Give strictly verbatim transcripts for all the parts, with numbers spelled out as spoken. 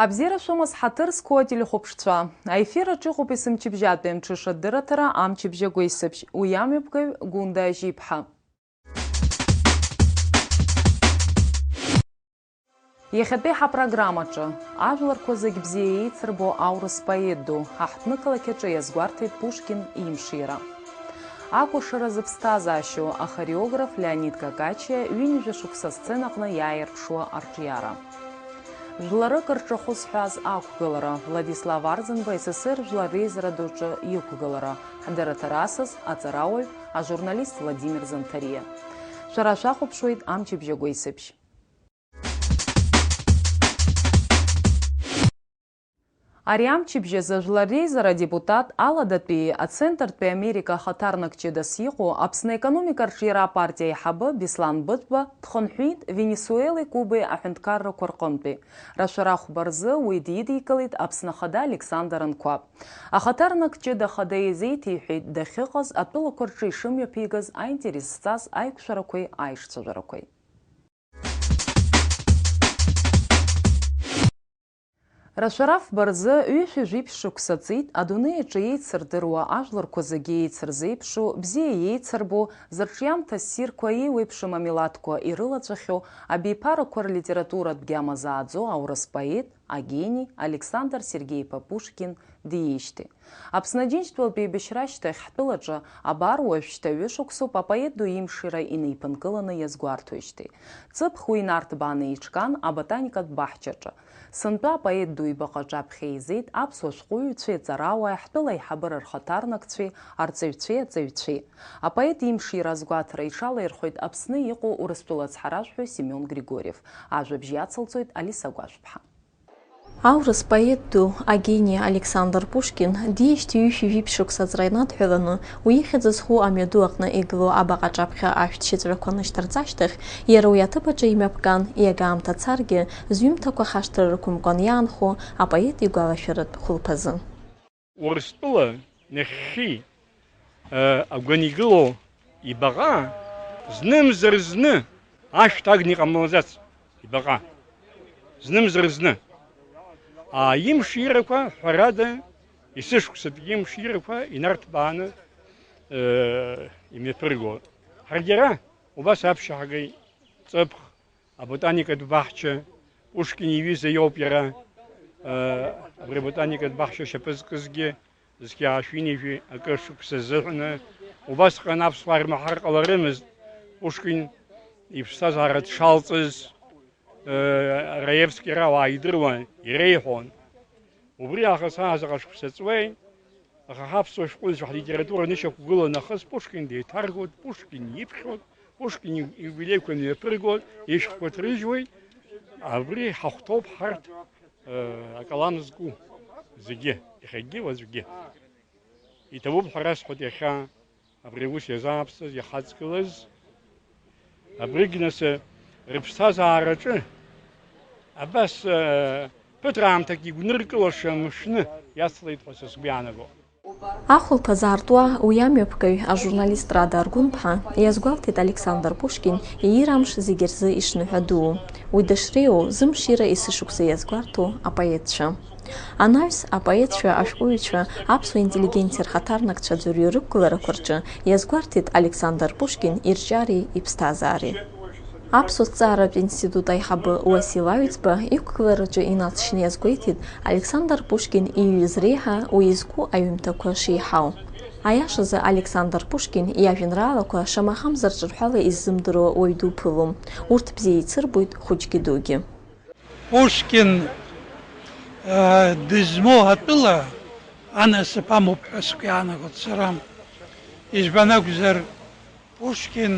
Абзиара шәымаз, ҳаҭыр зқәу ателехәаԥшцәа! Аефир аҿы иҟоуп есымчыбжьатәи амҽыша адырраҭара Амчыбжьа гәеисыбжь. Уи амҩаԥгаҩ Гәында Ажьиԥҳа. Иахьатәи ҳапрограммаҿы ажәларқәа зегь бзиа еицырбо аурыс поет ду, ҳаҳҭнықалақь аҿы иазгәарҭеит Пушкин имшира. Акәашара зыԥсҭазаашьоу ахореограф Леонид Какачиа ҩынҩажәа шықәса асценаҟны иааирԥшуа арҿиара. Жәларык рҿахәы зҳәаз ақәгылара, Владислав Арӡынба С С Р Жәлар Реизара Дуҿы иқәгылара, ҳдырраҭара асас аҵарауаҩ, ажурналист Владимир Занҭариа. Шәара шәахәаԥшуеит Амчыбжьа гәеисыбжь. Ари амчыбжь азы Жәлар Реизара адепутат, Аладатәи Ацентртәи Америка ахаҭарнак ҷыдас иҟоу Аԥсны аекономика арҿиара апартиа аиҳабы Беслан Быҭәба дхынҳәит Венесуелеи Кубеи аҳәынҭқаррақәа рҟынтәи. Рашәара хәба рзы уи дидикылеит Аԥсны Ахада Александр Анқәаб. Ахаҭарнак ҷыда ахада иазеиҭеиҳәеит дахьыҟаз, атәылақәа рҿы ишымҩаԥигаз аинтерес зҵаз аиқәшәарақәеи аишцәажәарақәеи. Рашәара фба рзы ҩышәи жәиԥшь шықәса ҵит адунеи аҿы еицырдыруа ажәларқәа зегьы еицырзеиԥшу, бзиа еицырбо, зырҿиамҭа ссирқәа еиуеиԥшым амилаҭқәа ирылаҵәахьоу, абиԥарақәа рлитературатә гьама зааӡо аурыс поет агений Александр Сергеи-иԥа Пушкин диижьҭеи. Аԥсны Аџьынџьтәылатә еибашьра ашьҭахь ҳтәылаҿы абар уажәшьҭа ҩышықәсоуп апоет ду имшира инеиԥынкыланы иазгәарҭоижьҭеи. Ҵыԥх уи инарҭбааны еиҿкаан аботаникатә баҳчаҿы. Сынтәа апоет ду ибаҟа аҿаԥхьа еизеит аԥсуа шәҟәыҩҩцәеи аҵарауааи, ҳтәыла аиҳабыра рхаҭарнакцәеи, арҵаҩцәеи аҵаҩцәеи. Апоет имшира азгәаҭара иҽалаирхәеит Аԥсны иҟоу Урыстәыла ацҳаражәҳәаҩ Семион Григорьев. Ажәабжь иацылҵоит Алиса Гәажәԥҳа. Аурыс поет ду, агений Александр Пушкин диижьҭеи ҩышәи жәиԥшь шықәса аҵра инадҳәаланы, уи ихьӡ зху амҩаду аҟны игылоу абаҟа аҿаԥхьа ашәҭшьыҵәрақәа анышьҭарҵашьҭахь, иара уи аҭыԥ аҿы имҩаԥган, иага аамҭа царгьы, зҩымҭақәа хашҭра рықәымкәан иаанхо апоет игәалашәаратә хәылԥазы. Урыстәыла нахьхьи, э, агәанигылоу ибаҟа, знымзар зны ашәҭ агны иҟамлаӡац ибаҟа. Знымзар зны. А, имширақәа, ҳәарада, есышықәсатәи имширақәа инарҭбааны, э, имҩаԥыргон. Ҳаргьы ара убас аԥшьа ҳагеит, ҵыԥх, аботаникатә баҳча, Пушкин иҩыза иоуп иара, э, абри аботаникатә баҳча шьапы зкызгьы, зқьи аашәи ҩынҩажәи акы шықәса азыҳәаны, убасҟан аԥсуаа ирмаҳар ҟаларымызт, Пушкин иԥсҭазаара дшалҵыз, э, Раевски иара ауаа идыруан, иреиҳәон. Убри аахыс ааи заҟа шықәса ҵуеи, аха ҳаԥсуа шәҟәыҩҩцәа ҳлитература анышьақәгыла нахыс Пушкин деиҭаргоит, Пушкин иԥхьоит, Пушкин ииубилеиқәа мҩаԥыргоит, ишәҟәқәа ҭрыжьуеит. Абри ҳахәҭоуп ҳарҭ, э, акалам зку зегьы, иахьагьы уаҵәгьы. Иҭабуп ҳәа расҳәоит иахьа. Абри аус иазааԥсаз, иахаҵгылаз, абригь нас рыԥсҭазаараҿы абас, э, ԥыҭраамҭак игәныркылаша мышны иацлеит ҳәа са сгәы иаанаго. Ахәылԥаз аартуа уи амҩаԥгаҩ, ажурналист Рада Аргәынԥҳа, иазгәалҭеит Александр Пушкин иира амш зегьы рзы ишныҳәа дуу. Уи дышреиуоу зымшира есышықәса иазгәарҭо апоетцәа. Анаҩс апоетцәа, ашәҟәыҩҩцәа, аԥсуа интеллигенциа рхаҭарнакцәа аӡәырҩы рықәгыларақәа рҿы иазгәарҭеит Александр Пушкин ирҿиареи иԥсҭазаареи. Аԥсуа ҭҵааратә институт аиҳабы Уасил Аҩӡба иқәгылараҿы инаҵшьны иазгәеиҭеит Александр Пушкин иҩыз реиҳа уи изку аҩымҭақәа шеиҳау. Аиашазы, Александр Пушкин иажәеинраалақәа шамахамзар ҿырҳәала иззымдыруа уаҩ дуԥылом. Урҭ бзиа еицырбоит хәыҷгьы дугьы. Пушкин, э, дызмоу атәыла анасыԥ амоуп ҳәа сгәы иаанагоит сара. Избан акәзар, Пушкин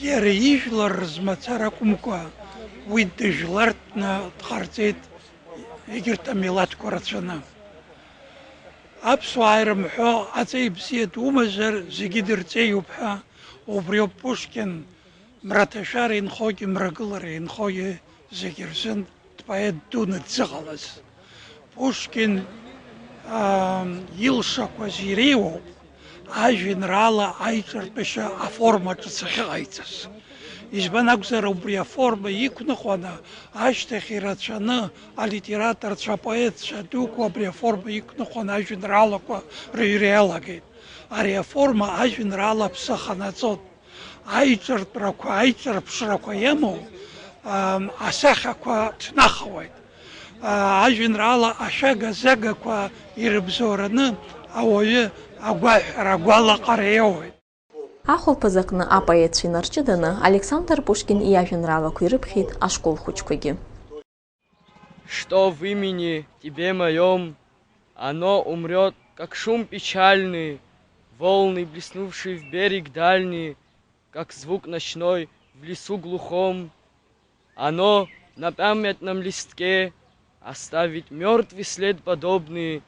иара ижәлар рзы мацара акәымкәа, уи дыжәлартәны дҟарҵеит егьырҭ амилаҭқәа рацәаны. Аԥсуаа ирымҳәо, аҵеи бзиа думазар, зегьы дырҵеиуп ҳәа, убриоуп Пушкин, мраҭашәара инхогьы, мрагылара инхогьы зегьы рзын дпоет дуны дзыҟалаз. Пушкин, аа, илшақәаз иреиуоуп ажәеинраала аиҿартәышьа аформа ҿыц ахьыҟаиҵаз. Избан акәзар, убри аформа иқәныҟәаны, ашьҭахь ирацәаны алитераторцәа, апоетцәа дуқәа абри аформа иқәныҟәаны ажәеинраалақәа рыҩра иалагеит. Ари аформа ажәеинраала аԥсы аханаҵоит. Аиҿартәрақәа, аиҿарԥшрақәа иамоу, ам, асахьақәа ҭнахуеит. А, ажәеинраала ашәага-загақәа ирыбзоураны ауаҩы агәаҳәара, агәалаҟара иоуеит. Ахәылԥаз аҟны апоетцәа инарҷыданы Александр Пушкин иажәеинраалақәа ирыԥхьеит ашкол хәыҷқәагьы. Что в имени тебе моём, оно умрёт, как шум печальный, волны, блеснувшие в берег дальние, как звук ночной в лесу глухом. Оно на памятном листке оставит мёртвый след, подобный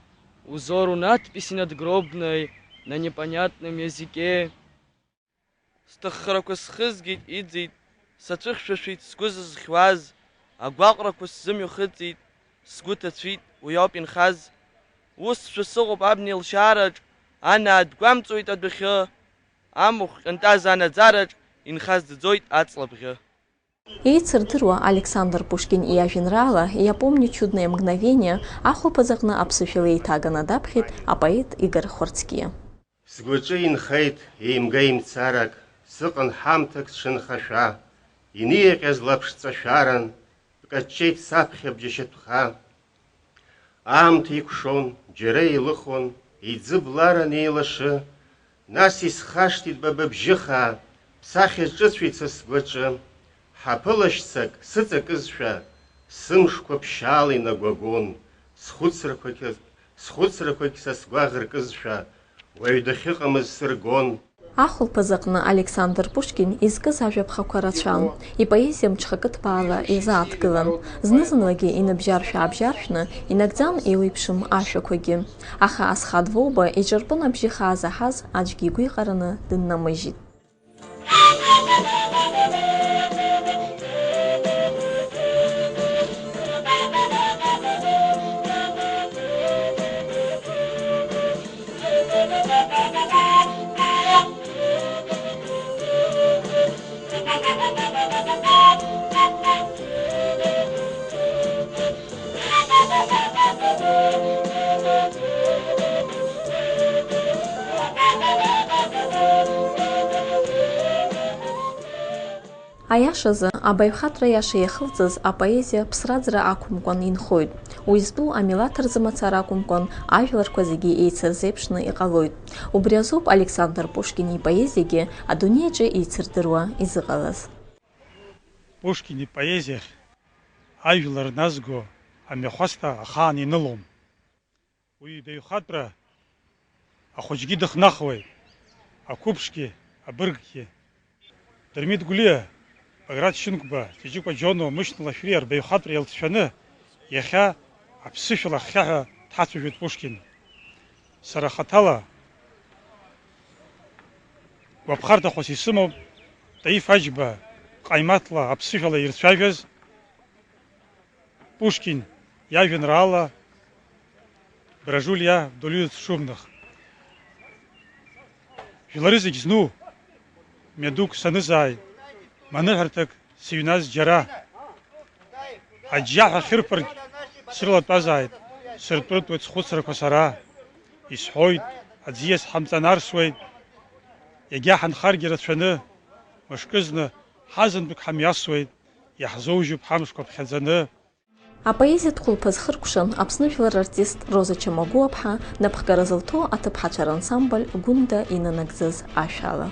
узору надписи надгробной на непонятном языке. Сҭаххарақәа схызгеит иӡит, сацәыхьшәашәеит сгәы зызхьуаз, агәаҟрақәа сзымҩахыҵит, сгәы ҭацәит, уи ауп инхаз. Усшәа сыҟоуп абна илшьаараҿ, анаа дгәамҵуеит адәахьы, амахә ҟьантаз анаӡараҿ инхаз дӡоит аҵла бӷьы. Еицырдыруа Александр Пушкин иажәеинраала «Я помню чудное мгновение» ахәылԥаз аҟны аԥсышәала еиҭаганы даԥхьеит апоет Игорь Хворцкиа. Сгәаҿы инхеит еимга-еимцарак, сыҟан ҳамҭак сҽынхашәа, иниаҟьаз лаԥшҵашәаран, бкаҷҷеит саԥхьа бџьашьатәха. Аамҭа икәшон, џьара еилыхон, иӡыбларан еилашы, нас исхашҭит ба быбжьы хаа, бсахьа ҿыцәеит са сгәаҿы. Ҳаԥылашьцак сыҵакызшәа, сымшқәа ԥшьаала инагәагон, схәыцрақәагь, схәыцрақәагь са сгәаӷ ркызшәа, уаҩ дахьыҟамыз сыргон. Ахәылԥаз аҟны Александр Пушкин изкыз ажәаԥхақәа рацәан. Ипоезиа мҽхакы ҭбаала изааҭгылан. Зны-зынлагьы иныбжьаршә-аабжьаршәны инагӡан еиуеиԥшым ашәақәагьы. Аха Асхад Воуба иҿырпын абжьы хаа заҳаз аӡәгьы игәы иҟараны дыннамыжьит. Аиашазы, абаҩхатәра иаша иахылҵыз апоезиа ԥсраӡра ақәымкәан инхоит. Уи зтәу амилаҭ рзы мацара акәымкәан, ажәларқәа зегьы еицырзеиԥшны иҟалоит. Убри азоуп Александр Пушкин ипоезиагьы адунеи аҿы еицырдыруа изыҟалаз. Пушкин ипоезиахь ажәлар назго амҩахәасҭа ахаан инылом. Уи ибаҩхатәра ахәыҷгьы дыхнахуеит, ақәыԥшгьы, абырггьы. Дырмит Гәлиа, Баграт Шьынқәба, Ҷыҷыкәа Џьонуа, Мышьна Лашәриа рбаҩхатәра иалҵшәаны, иахьа аԥсышәала ахьхьаҳәа дҳацәажәоит Пушкин. Сара хаҭала гәаԥхарҭахәыс исымоуп Таиф Аџьба ҟаимаҭла аԥсышәала ирцәажәаз, Пушкин иажәеинраала Брожу ли я в долину шумных. Жәлары зегь зну, мҩадук санызааит, маныҳәарҭак сыҩназ џьара. Аџьџьаҳәа хьырԥарч срылатәазааит, сыртәыртәуеит схәыцрақәа сара. Исҳәоит, аӡиас ҳамҵанарсуеит, иагьа ҳанхаргьы рацәаны, мышкызны ҳазынтәык ҳамҩасуеит, иаҳзоужьуп ҳамшқәа ԥхьаӡаны. Апоезиатә хәылԥаз хыркәшан Аԥсны жәлар артист Роза Чамагәуаԥҳа напхгара зылҭо аҭыԥҳацәа рансамбль Гәында инанагӡаз ашәала.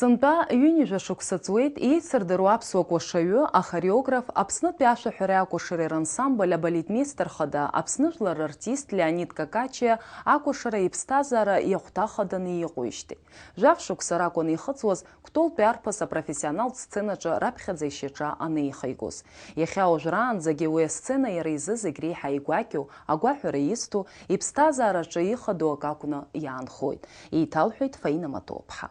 Сынтәа ҩынҩажәа шықәса ҵуеит еицырдыруа аԥсуа кәашаҩы, ахореограф, Аԥснытәи ашәаҳәареи акәашареи рансамбль абалетмеистер хада, Аԥсны жәлар рартист Леонид Какачиа акәашара иԥсҭазаара иахәҭа хаданы иҟоижьҭеи. Жәаф шықәса ракәын ихыҵуаз Кәтолтәи арԥыс апрофессионалтә сценаҿы раԥхьаӡа ишьаҿа анеихеигоз. Иахьа уажәраанӡагьы уи асцена иара изы зегь реиҳа игәакьоу, агәаҳәара изҭо, иԥсҭазаараҿы ихадоу акы акәны иаанхоит, еиҭалҳәеит Фаина Матоуԥҳа.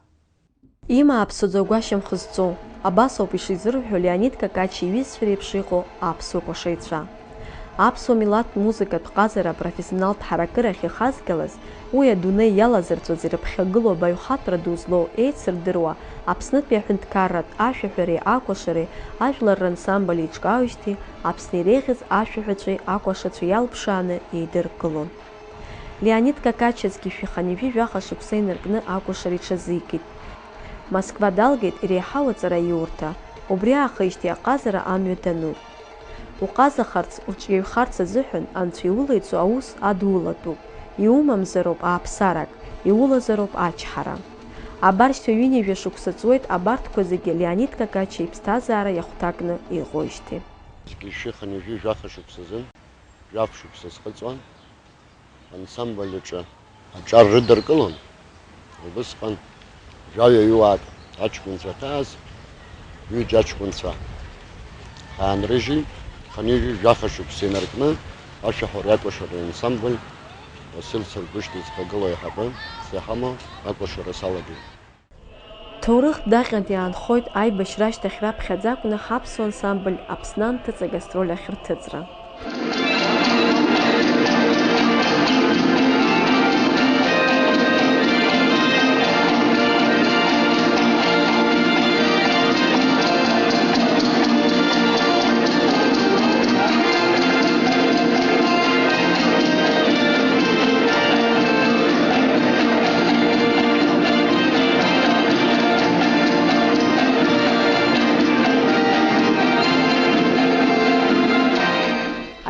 Имааԥсоӡоу агәашьамх зҵоу, абас ауп ишизырҳәо Леонид Какачиа иҩызцәа реиԥш иҟоу аԥсуа кәашаҩцәа. Аԥсуа милаҭтә музыкатә ҟазара апрофессионалтә ҳаракырахь ихазгалаз, уи адунеи иалазырҵәоз ирыԥхьагылоу абаҩхатәра ду злоу еицырдыруа Аԥснытәи аҳәынҭқарратә ашәаҳәареи акәашареи ажәлар рансамбль еиҿкаауижьҭеи Аԥсны иреиӷьыз ашәаҳәацәеи акәашацәеи иалԥшааны еидыркылон. Леонид Какачиа зқьи жәшәи хынҩажәи жәаха шықәса инаркны акәашара иҽазикит. Москва далгеит иреиҳау аҵараиурҭа, убри аахижьҭеи аҟазара амҩа дануп. Уҟазахарц, уҿиаҩхарц азыҳәан Анцәа иулеиҵо аус адулатәуп, иумамзароуп ааԥсарак, иулазароуп ачҳара. Абар шьҭа ҩынҩажәа шықәса ҵуеит абарҭқәа зегьы Леонид Какачиа иԥсҭазаара иахәҭакны иҟоижьҭеи. Зқьи жәшәи хынҩажәи жәаха шықәсазын, жәаф шықәса схыҵуан. Ансамбль аҿы аҿар рыдыркылон. Убысҟан жәаҩа-ҩуаак аҷкәынцәа ҭааз, ҩыџьа аҷкәынцәа ҳаанрыжьит, хынҩажәи жәаха шықәса инаркны ашәаҳәареи акәашареи ансамбль Васил Царгәышь дызхагылоу аиҳабы сзаҳамоу акәашара салагеит. Ҭоурыхтә даҟьантә иаанхоит аибашьра ашьҭахь раԥхьаӡа акәны ҳаԥсуа ансамбль Аԥсны анҭыҵ агастроль ахьырҭыҵра.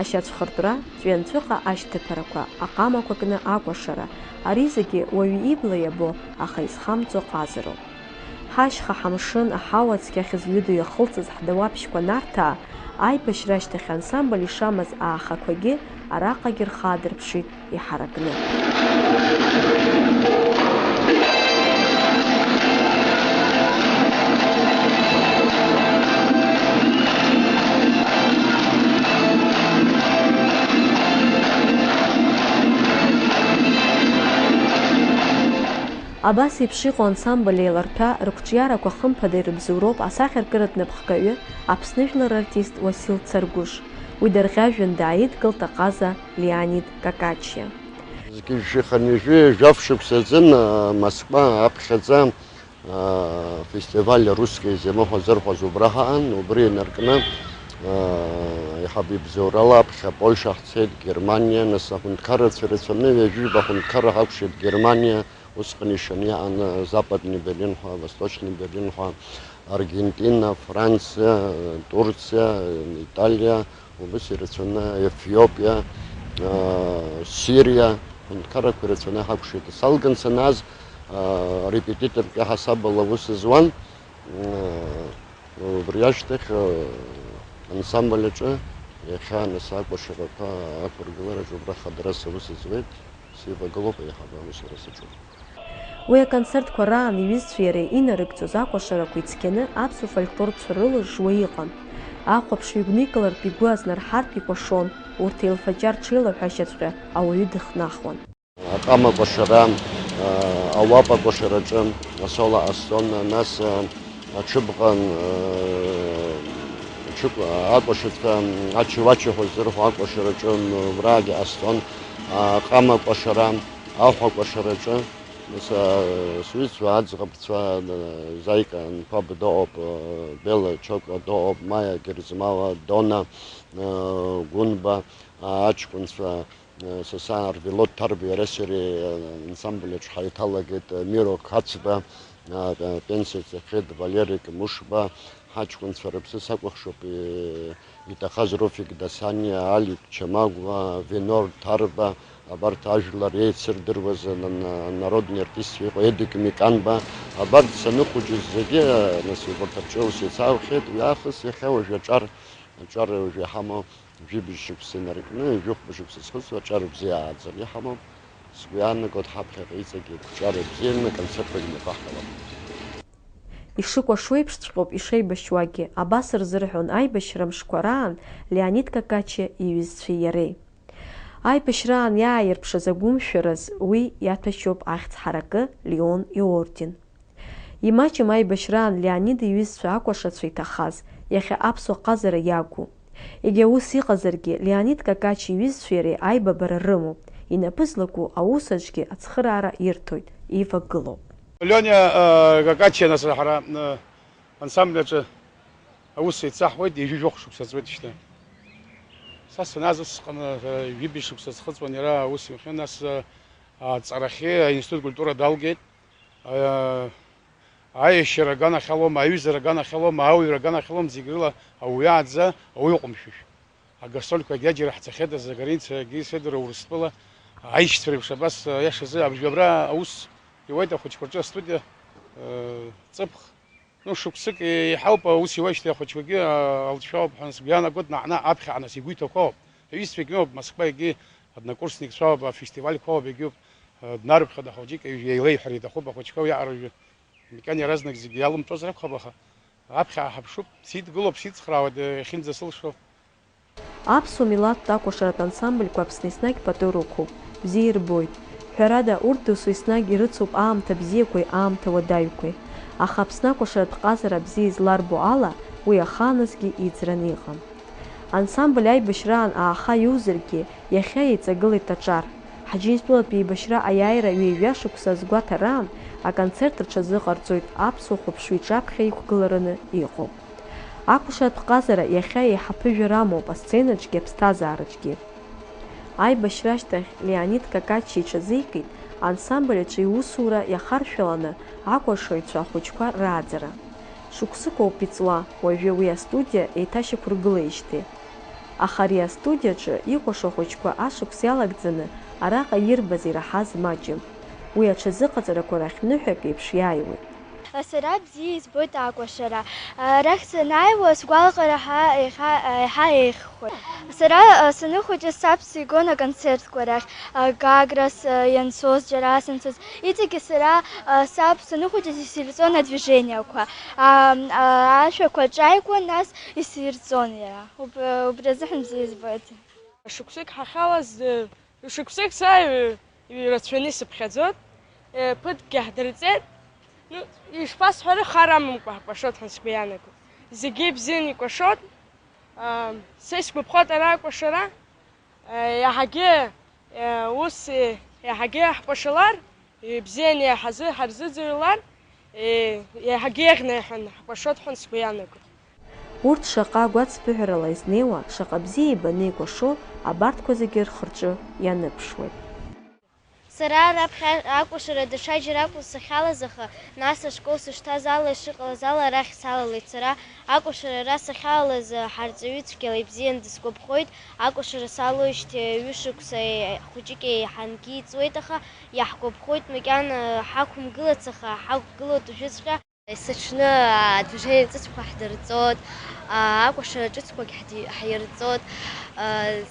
Ашьацәхыртәра, ҵәҩанҵәыҟа ашьҭаԥарақәа, аҟамақәа кны акәашара, ари зегьы уаҩы ибла иабо, аха изхамҵо ҟазароуп. Ҳашьха, ҳамшын, аҳауа цқьа ахьызҩыдоу иахылҵыз ҳдауаԥшьқәа нарҭаа, аибашьра ашьҭахь ансамбль ишамаз аахақәагьы араҟагьы рхы аадырԥшит иҳаракны. Абас еиԥш иҟоу ансамбль еиларҭәа рықәҿиарақәа хымԥада ирыбзоуроуп асахьаркыратә напхгаҩы, Аԥсны жәлар артист Уасил Царгәыш. Уи дарӷьажәҩан дааидгылт аҟаза Леонид Какачиа. Зқьи жәшәи хынҩажәи жәаф шықәса азын, а, Москва аԥхьаӡа, а, фестиваль Русские зимы ҳәа зырҳәоз убра ҳаан, убри инаркны, а, аиҳабы ибзоурала аԥхьа Польша ҳцеит, Германиа, нас аҳәынҭқаррацәа ирацәаны ҩажәижәаба аҳәынҭқарра ҳакәшеит Германиа, усҟан ишаны иаан Западный Берлин ҳәа, Восточный Берлин ҳәа, Аргентина, Франциа, Турциа, Италиа, убас ирацәаны Ефиопиа, аа, Сириа, аҳәынҭқаррақәа ирацәаны ҳакәшеит. Салган санааз, аа, репетиторк иаҳасабала аус зуан, аа, убри ашьҭахь, аа, ансамбль аҿы иахьа нас акәашарақәа ақәыргылараҿы убра хадарас аус зуеит. Сеивагылоуп аиҳабы аусура саҿуп. Уи аконцертқәа раан иҩызцәеи иареи инарыгӡоз акәашарақәа ицқьаны аԥсуа фольклортә цәырры лыжжуа иҟан. Ахәаԥшҩы игәникылартә игәы азнарҳартә икәашон, урҭ еилфаҷа рҽеилаҳәашьаҵәҟьа ауаҩы дыхнахуан. Аҟама кәашара, ауапа кәашараҿы асоло ҟасҵон, нас аҽыбӷан, аҽы-, акәашацәа, ачы-уачы ҳәа ззырҳәо акәашараҿы убраагьы ҟасҵон, аҟама кәашара, аҳәа кәашараҿы. Са, сҩызцәа аӡӷабцәа, Заика Анқәаб дыҟоуп, Бела Чокәа дыҟоуп, Маиа Герзмала, Дона, Гәынба, аҷкәынцәа, Сасаа Арвелод Ҭарба иареи сареи ансамбль аҿы ҳаиҭалагеит, Миро Қацба, пенсиа цахьеит, Валери Кмушба, ҳаҷкәынцәа рыԥсы сакәыхшоуп, иҭахаз Руфик Дасаниа, Алик Чамагәа, Венор Ҭарба, Абарҭ ажәлар еицырдыруаз ан-, ан-, народни артистцәа иҟоу Едык Миканба, абарҭ саныхәыҷыз зегьы, нас, убарҭ рҿы аус еицаухьеит. Уи аахыс иахьа уажәы аҿар, аҿар уажәы иҳамоу, жәибжь шықәса инаркны, жәохәба шықәса зхыҵуа аҿар бзиа ааӡара иҳамоуп. Сгәы иаанагоит, ҳаԥхьаҟа иҵегьы ақәҿиара бзианы аконцертқәа инапы ҳкылап. Ишыкәашо еиԥшҵәҟьоуп ишеибашьуагьы, абас рзырҳәон аибашьра мшқәа раан Леонид Какачиа иҩызцәеи иареи. Аибашьраан иааирԥшыз агәымшәараз уи иаҭәашьоуп ахьӡ ҳаракы Леон иорден. Имаҷым аибашьраан Леонид иҩызцәа акәашацәа иҭахаз, иахьа аԥсуа ҟазара иагу. Егьа ус иҟазаргьы, Леонид Какачиа иҩызцәеи иареи аибабара рымоуп, инапы злаку аус аҿгьы ацхыраара ирҭоит, ивагылоуп. Лиониа, э, Какачиа, нас, ҳара, э, ансамбль аҿы аус еицаҳуеит, ҩажәи жәохә шықәса ҵуеит шьҭа. Са санааз усҟан, э, ҩажәи шықәса схыҵуан, иара аус иухьан, нас, э, аҵарахьы аинститут культура далгеит. Э, аиашьара аганахь алоума, аҩызара аганахь алоума, ауаҩра аганахь алоума, зегь рыла ауаҩы аӡа, ауаҩы ҟәымшәышә. Агастрольқәагьы аџьара ҳцахьеит, азагарианцәагьы исеидыруа Урыстәыла аишьцәа реиԥш абас, аиашазы абжьы абра аус иуеит ахәыҷқәа рҿы астудиа, э, ҵыԥх. Ну, шықәсык еиҳауп аус иуеижьҭеи ахәыҷқәагьы, а, алҵшәа ауп ҳәа сгәы иаанагоит, наҟ-наҟ аԥхьаҟа нас игәы иҭақәоуп. Аҩызцәагьы ыҟоуп, Москвагьы однокурсникцәа ауп, афестивальқәа ауп, егьиуп, э, днарыԥхьоит ахәыҷык, еилеиҳәар иҭахуп ахәыҷқәа уи аҟара. Макьана иаразнак зегьы иалымҵуазар акәхап, аха аԥхьа ҳаԥшуп, сидгылоуп, сицхраауеит, иахьынӡасылшо. Аԥсуа милаҭтә акәашаратә ансамбльқәа Аԥсны еснагь пату рықәуп, бзиа ирбоит. Ҳәарада, урҭ досу еснагь ирыцуп аамҭа бзиақәеи аамҭа уадаҩқәеи. Аха Аԥсны акәашаратә ҟазара бзиа изларбо ала, уи ахааназгьы иӡраны иҟам. Ансамбль аибашьраан ааха иузаргьы, иахьа еиҵагылеит аҿар. Ҳаџьынџьтәылатә еибашьра аиааира ҩажәа шықәса азгәаҭараан, аконцерт рҽазыҟарҵоит аԥсуа хәаԥшыҩ иҿаԥхьа иқәгылараны иҟоуп. Акәашаратә ҟазара иахьа еиҳа ԥыжәара амоуп асценаҿгьы аԥсҭазаараҿгьы. Аибашьра ашьҭахь Леонид Какачиа иҽазикит ансамбль аҿы иусура иахаршәаланы акәашаҩцәа ахәыҷқәа рааӡара. Шықәсык ауп иҵуа, уажәы уи астудиа еиҭашьақәыргылеижьҭеи. Аха ари астудиаҿы икәашо ахәыҷқәа ашықәс иалагӡаны араҟа ирбаз ираҳаз маҷым. Уи аҽазыҟаҵарақәа рахь ныҳәак еиԥш иааиуеит. Сара бзиа избоит акәашара. Арахь санааиуа, сгәалаҟара ҳа-, еиҳа, еиҳа еиӷьхоит. Сара, а, саныхәыҷыз саб сигон аконцертқәа рахь, а, Гаграс, а, ианцоз, џьара санцоз. Иҵегьы сара, а, саб саныхәыҷыз исирҵон адвижениақәа. А, а, ашәақәа ҿааикуан, нас исирҵон иара. Уб-, убри азыҳәан бзиа избоит. Шықәсык ҳахьалаз, э, шықәсык са, э, ирацәаны исыԥхьаӡоит, э, ԥыҭкгьы ҳдырҵеит. Ну, ишԥасҳәари, хар амамкәа ҳкәашоит ҳәа сгәы иаанагоит. Зегьы ибзианы икәашоит. А, са исгәаԥхоит ара акәашара, э, иаҳагьы, э, ус, э, иаҳагьы ҳкәашалар, ибзианы иаҳазы-, ҳарзыӡырҩлар, э, иаҳагьы еиӷьны ҳәа ҳкәашоит ҳәа сгәы иаанагоит. Урҭ шаҟа гәацԥыҳәарала изнеиуа, шаҟа бзиа ибаны икәашо, абарҭқәа зегьы рхы-рҿы ианыԥшуеит. Сара раԥхьа акәашара даҽаџьара акәын сахьалаз, аха нас ашкол сышҭаз ала, ишыҟалаз ала арахь салалеит. Сара акәашара ара сахьалалаз ҳарҵаҩы цәгьала ибзиан дысгәаԥхоит. Акәашара салоижьҭеи ҩышықәса хәыҷык еиҳангьы иҵуеит, аха иаҳгәаԥхоит, макьана ҳақәымгылац, аха ҳақәгылоит уажәыҵәҟьа. Есыҽны адвижение ҿыцқәа ҳдырҵоит, акәашара ҿыцқәагь ҳди-, ҳирҵоит.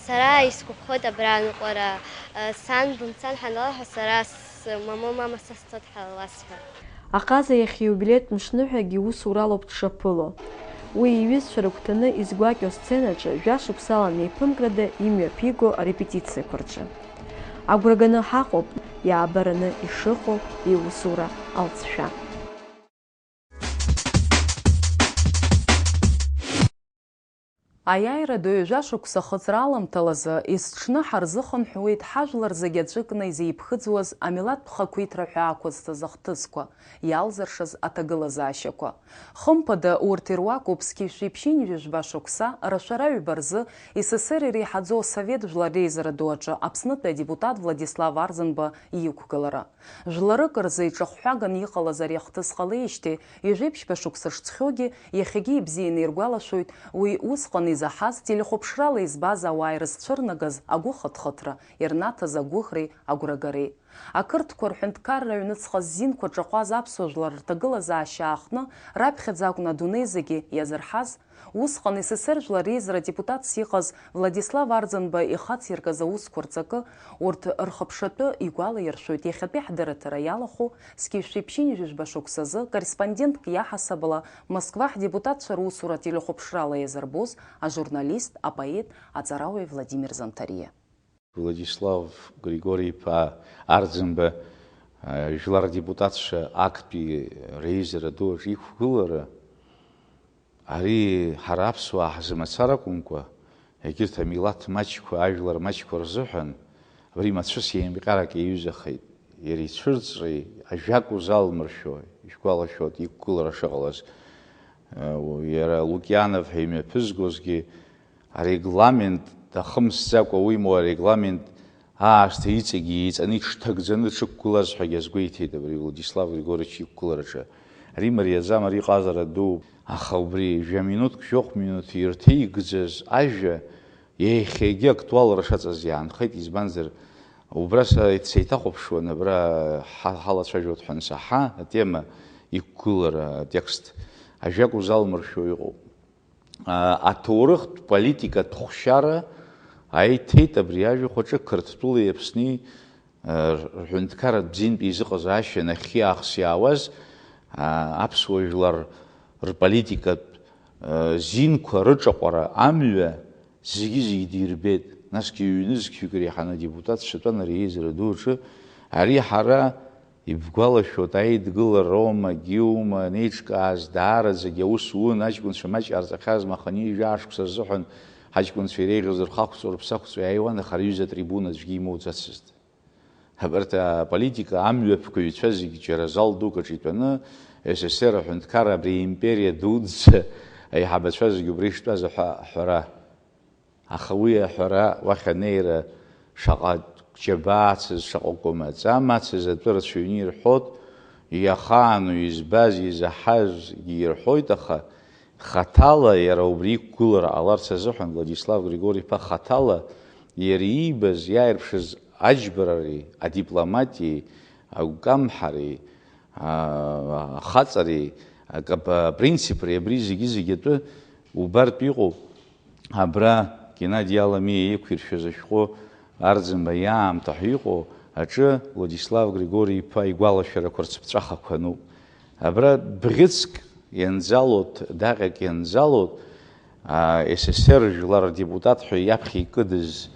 Сара исгәаԥхоит абра аныҟәара, сан бымцан ҳанлалҳәа, сара с-, мамоу, мама, са сцоит ҳәа ласҳәа. Аҟаза иахьа ииубилеитә мшныҳәагьы усуралоуп дшаԥыло. Уи иҩызцәа рыгәҭаны изгәакьоу асценаҿы жәа-шықәсала неиԥымкрада имҩаԥиго арепетициақәа рҿы. Агәра ганы ҳаҟоуп иаабараны ишыҟоу иусура алҵшәа. Аиааира ду ҩажәа шықәса ахыҵра аламҭалазы, есыҽны ҳарзыхынҳәуеит ҳажәлар зегьы аҵәыкны изеиԥхыӡуаз амилаҭтә хақәиҭра ҳәа ақәызҵаз ахҭысқәа, иалзыршаз аҭагылазаашьақәа. Хымԥада, урҭ ируакуп зқьи жәшәи ԥшьынҩажәи жәба шықәса рашәара ҩба рзы С С С Р иреиҳаӡоу Асовет Жәлар Реизара Ду аҿы Аԥснытәи адепутат Владислав Арӡынба иқәгылара. Жәларык рзы иҿахәҳәаганы иҟалаз ари ахҭыс ҟалеижьҭеи ҩажәи ԥшьба шықәса шҵхьоугьы, иахьагьы ибзианы иргәалашәоит уи усҟан изаҳаз, телехәаԥшрала избаз ауаа ирызцәырнагаз агәыхыҭхыҭра, ирнаҭаз агәыӷреи агәрагареи. Ақырҭқәа рҳәынҭқарра аҩныҵҟа ззинқәа ҿаҟәаз аԥсуа жәлар рҭагылазаашьа аахтны, раԥхьаӡа акәны адунеи зегьы иазырҳаз, усҟан С С Р жәлар реизара адепутатс иҟаз Владислав Арӡынба ихациркыз аусқәа рҵакы, урҭ рхыԥшатәы игәалаиршәоит иахьатәи ҳдырраҭара иалахәу, зқьи жәшәи ԥшьынҩажәи жәаба шықәсазы корреспондентк иаҳасабала Москва ҳдепутатцәа русура телехәаԥшрала иазырбоз ажурналист, апоет, аҵарауаҩ Владимир Занҭариа. Владислав Григори-иԥа Арӡынба, а, жәлар рдепутатцәа актәи реизара ду аҿы иқәгылара, ари ҳара аԥсуаа ҳзы мацара акәымкәа, егьырҭ амилаҭ маҷқәа, ажәлар маҷқәа рзыҳәан абри мацәыс еимҟьарак иаҩызахеит. Иара ицәырҵреи, ажәак узалмыршәо, ишәгәалашәоит иқәгылара шыҟалаз. Э, иара Лукианов ҳәа имҩаԥызгозгьы арегламент дахымсӡакәа, уимоу арегламент аасҭа иҵегьы еиҵаны иҽҭагӡаны дшықәгылаз ҳәагьы азгәеиҭеит абри Владислав Григорьевич иқәгылараҿы. Ари мариаӡам, ари ҟазара дууп, аха убри жәа-минуҭк, жәохә минуҭ ирҭеигӡаз ажәа иахьагьы актуалра шаҵаз иаанхеит, избанзар, убра са сеиҭахәаԥшуан, абра ҳа-, ҳалацәажәоит ҳәа ансаҳа, атема иқәгылара, атекст ажәак узалмыршәо иҟоуп. А, аҭоурыхтә политикатә хәшьара аиҭеит абри ажәахә аҿы Қырҭтәылеи Аԥсни, а, рҳәынҭқарратә бзиантәи еизыҟазаашьа нахьхьи-аахыс иаауаз, а, аԥсуа жәлар рполитикатә, а, зинқәа рыҿаҟәара амҩа зегьы-зегьы дирбеит. Насгьы ҩ-нызқьҩык реиҳаны адепутатцәа тәан ари аизара ду аҿы. Ари ҳара, ибгәалашәоит, Аидгылароума, Гиума анеиҿкааз, даараӡагьы аус ун, аҷкәынцәа маҷ ҟарҵахьазма, хынҩажәи жәаа шықәса рзыҳәан ҳаҷкәынцәа иреиӷьыз рхы ақәҵоу, рыԥсы ақәҵоу иааиуан, аха рҩыза атрибуна аӡәгьы имоуӡацызт. Абарҭ аполитика амҩаԥгаҩцәа зегь џьара зал дук аҿы итәаны, С С Р аҳәынҭқарра абри аимпериа дуӡӡа аиҳабацәа зегь убра иштәаз аҳәа-, аҳәара. Аха уи аҳәара уахь анеира шаҟа џьабаацыз, шаҟа кәамаҵамацыз атәы рацәаҩны ирҳәот, иахаану избаз, изаҳазгьы ирҳәоит, аха хаҭала иара убри иқәгылара ҟаларц азыҳәан Владислав Григори-иԥа хаҭала иара иибаз, иааирԥшыз аџьбарареи, адипломатиеи, агәкамҳареи, а-, ахаҵареи, акап-, апринципреи абри зегьы-зегьы атәы убартә иҟоуп. Абра Геннади Аламиа иқәиршәаз ашәҟәы Арӡынба иаамҭа ҳәа иҟоу аҿы Владислав Григори-иԥа игәалашәарақәа рцыԥҵәахақәа ануп. Абра бӷьыцк ианӡалот, даҟьак ианӡалот, а, С С Р жәлар рдепутат ҳәа иаԥхьа икыдыз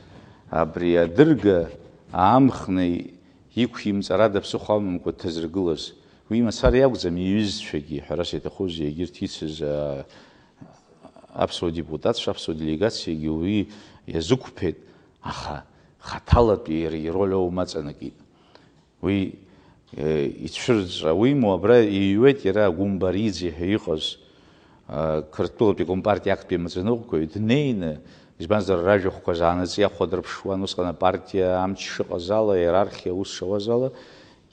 абри адырга аамхны иқәимҵар ада ԥсыхәа амамкәа дҭазыргылаз. Уи мацара иакәӡам, иҩызцәагьы, ҳәарас иаҭахузеи, егьырҭ ицыз, а, аԥсуа депутатцәа, аԥсуа делегациагьы уи иазықәԥеит, аха хаҭалатәи иара ироль аума аҵанакит. Уи, э, ицәырҵра уимоу, абра иҩуеит иара Гәымбариӡе ҳәа иҟаз, э, Қырҭтәылатәи компартиа актәи амаӡаныҟәгаҩ днеины, избанзар, ражәахәқәа заанаҵ иахәадырԥшуан, усҟан апартиа амч шыҟаз ала, аиерархиа аус шауаз ала,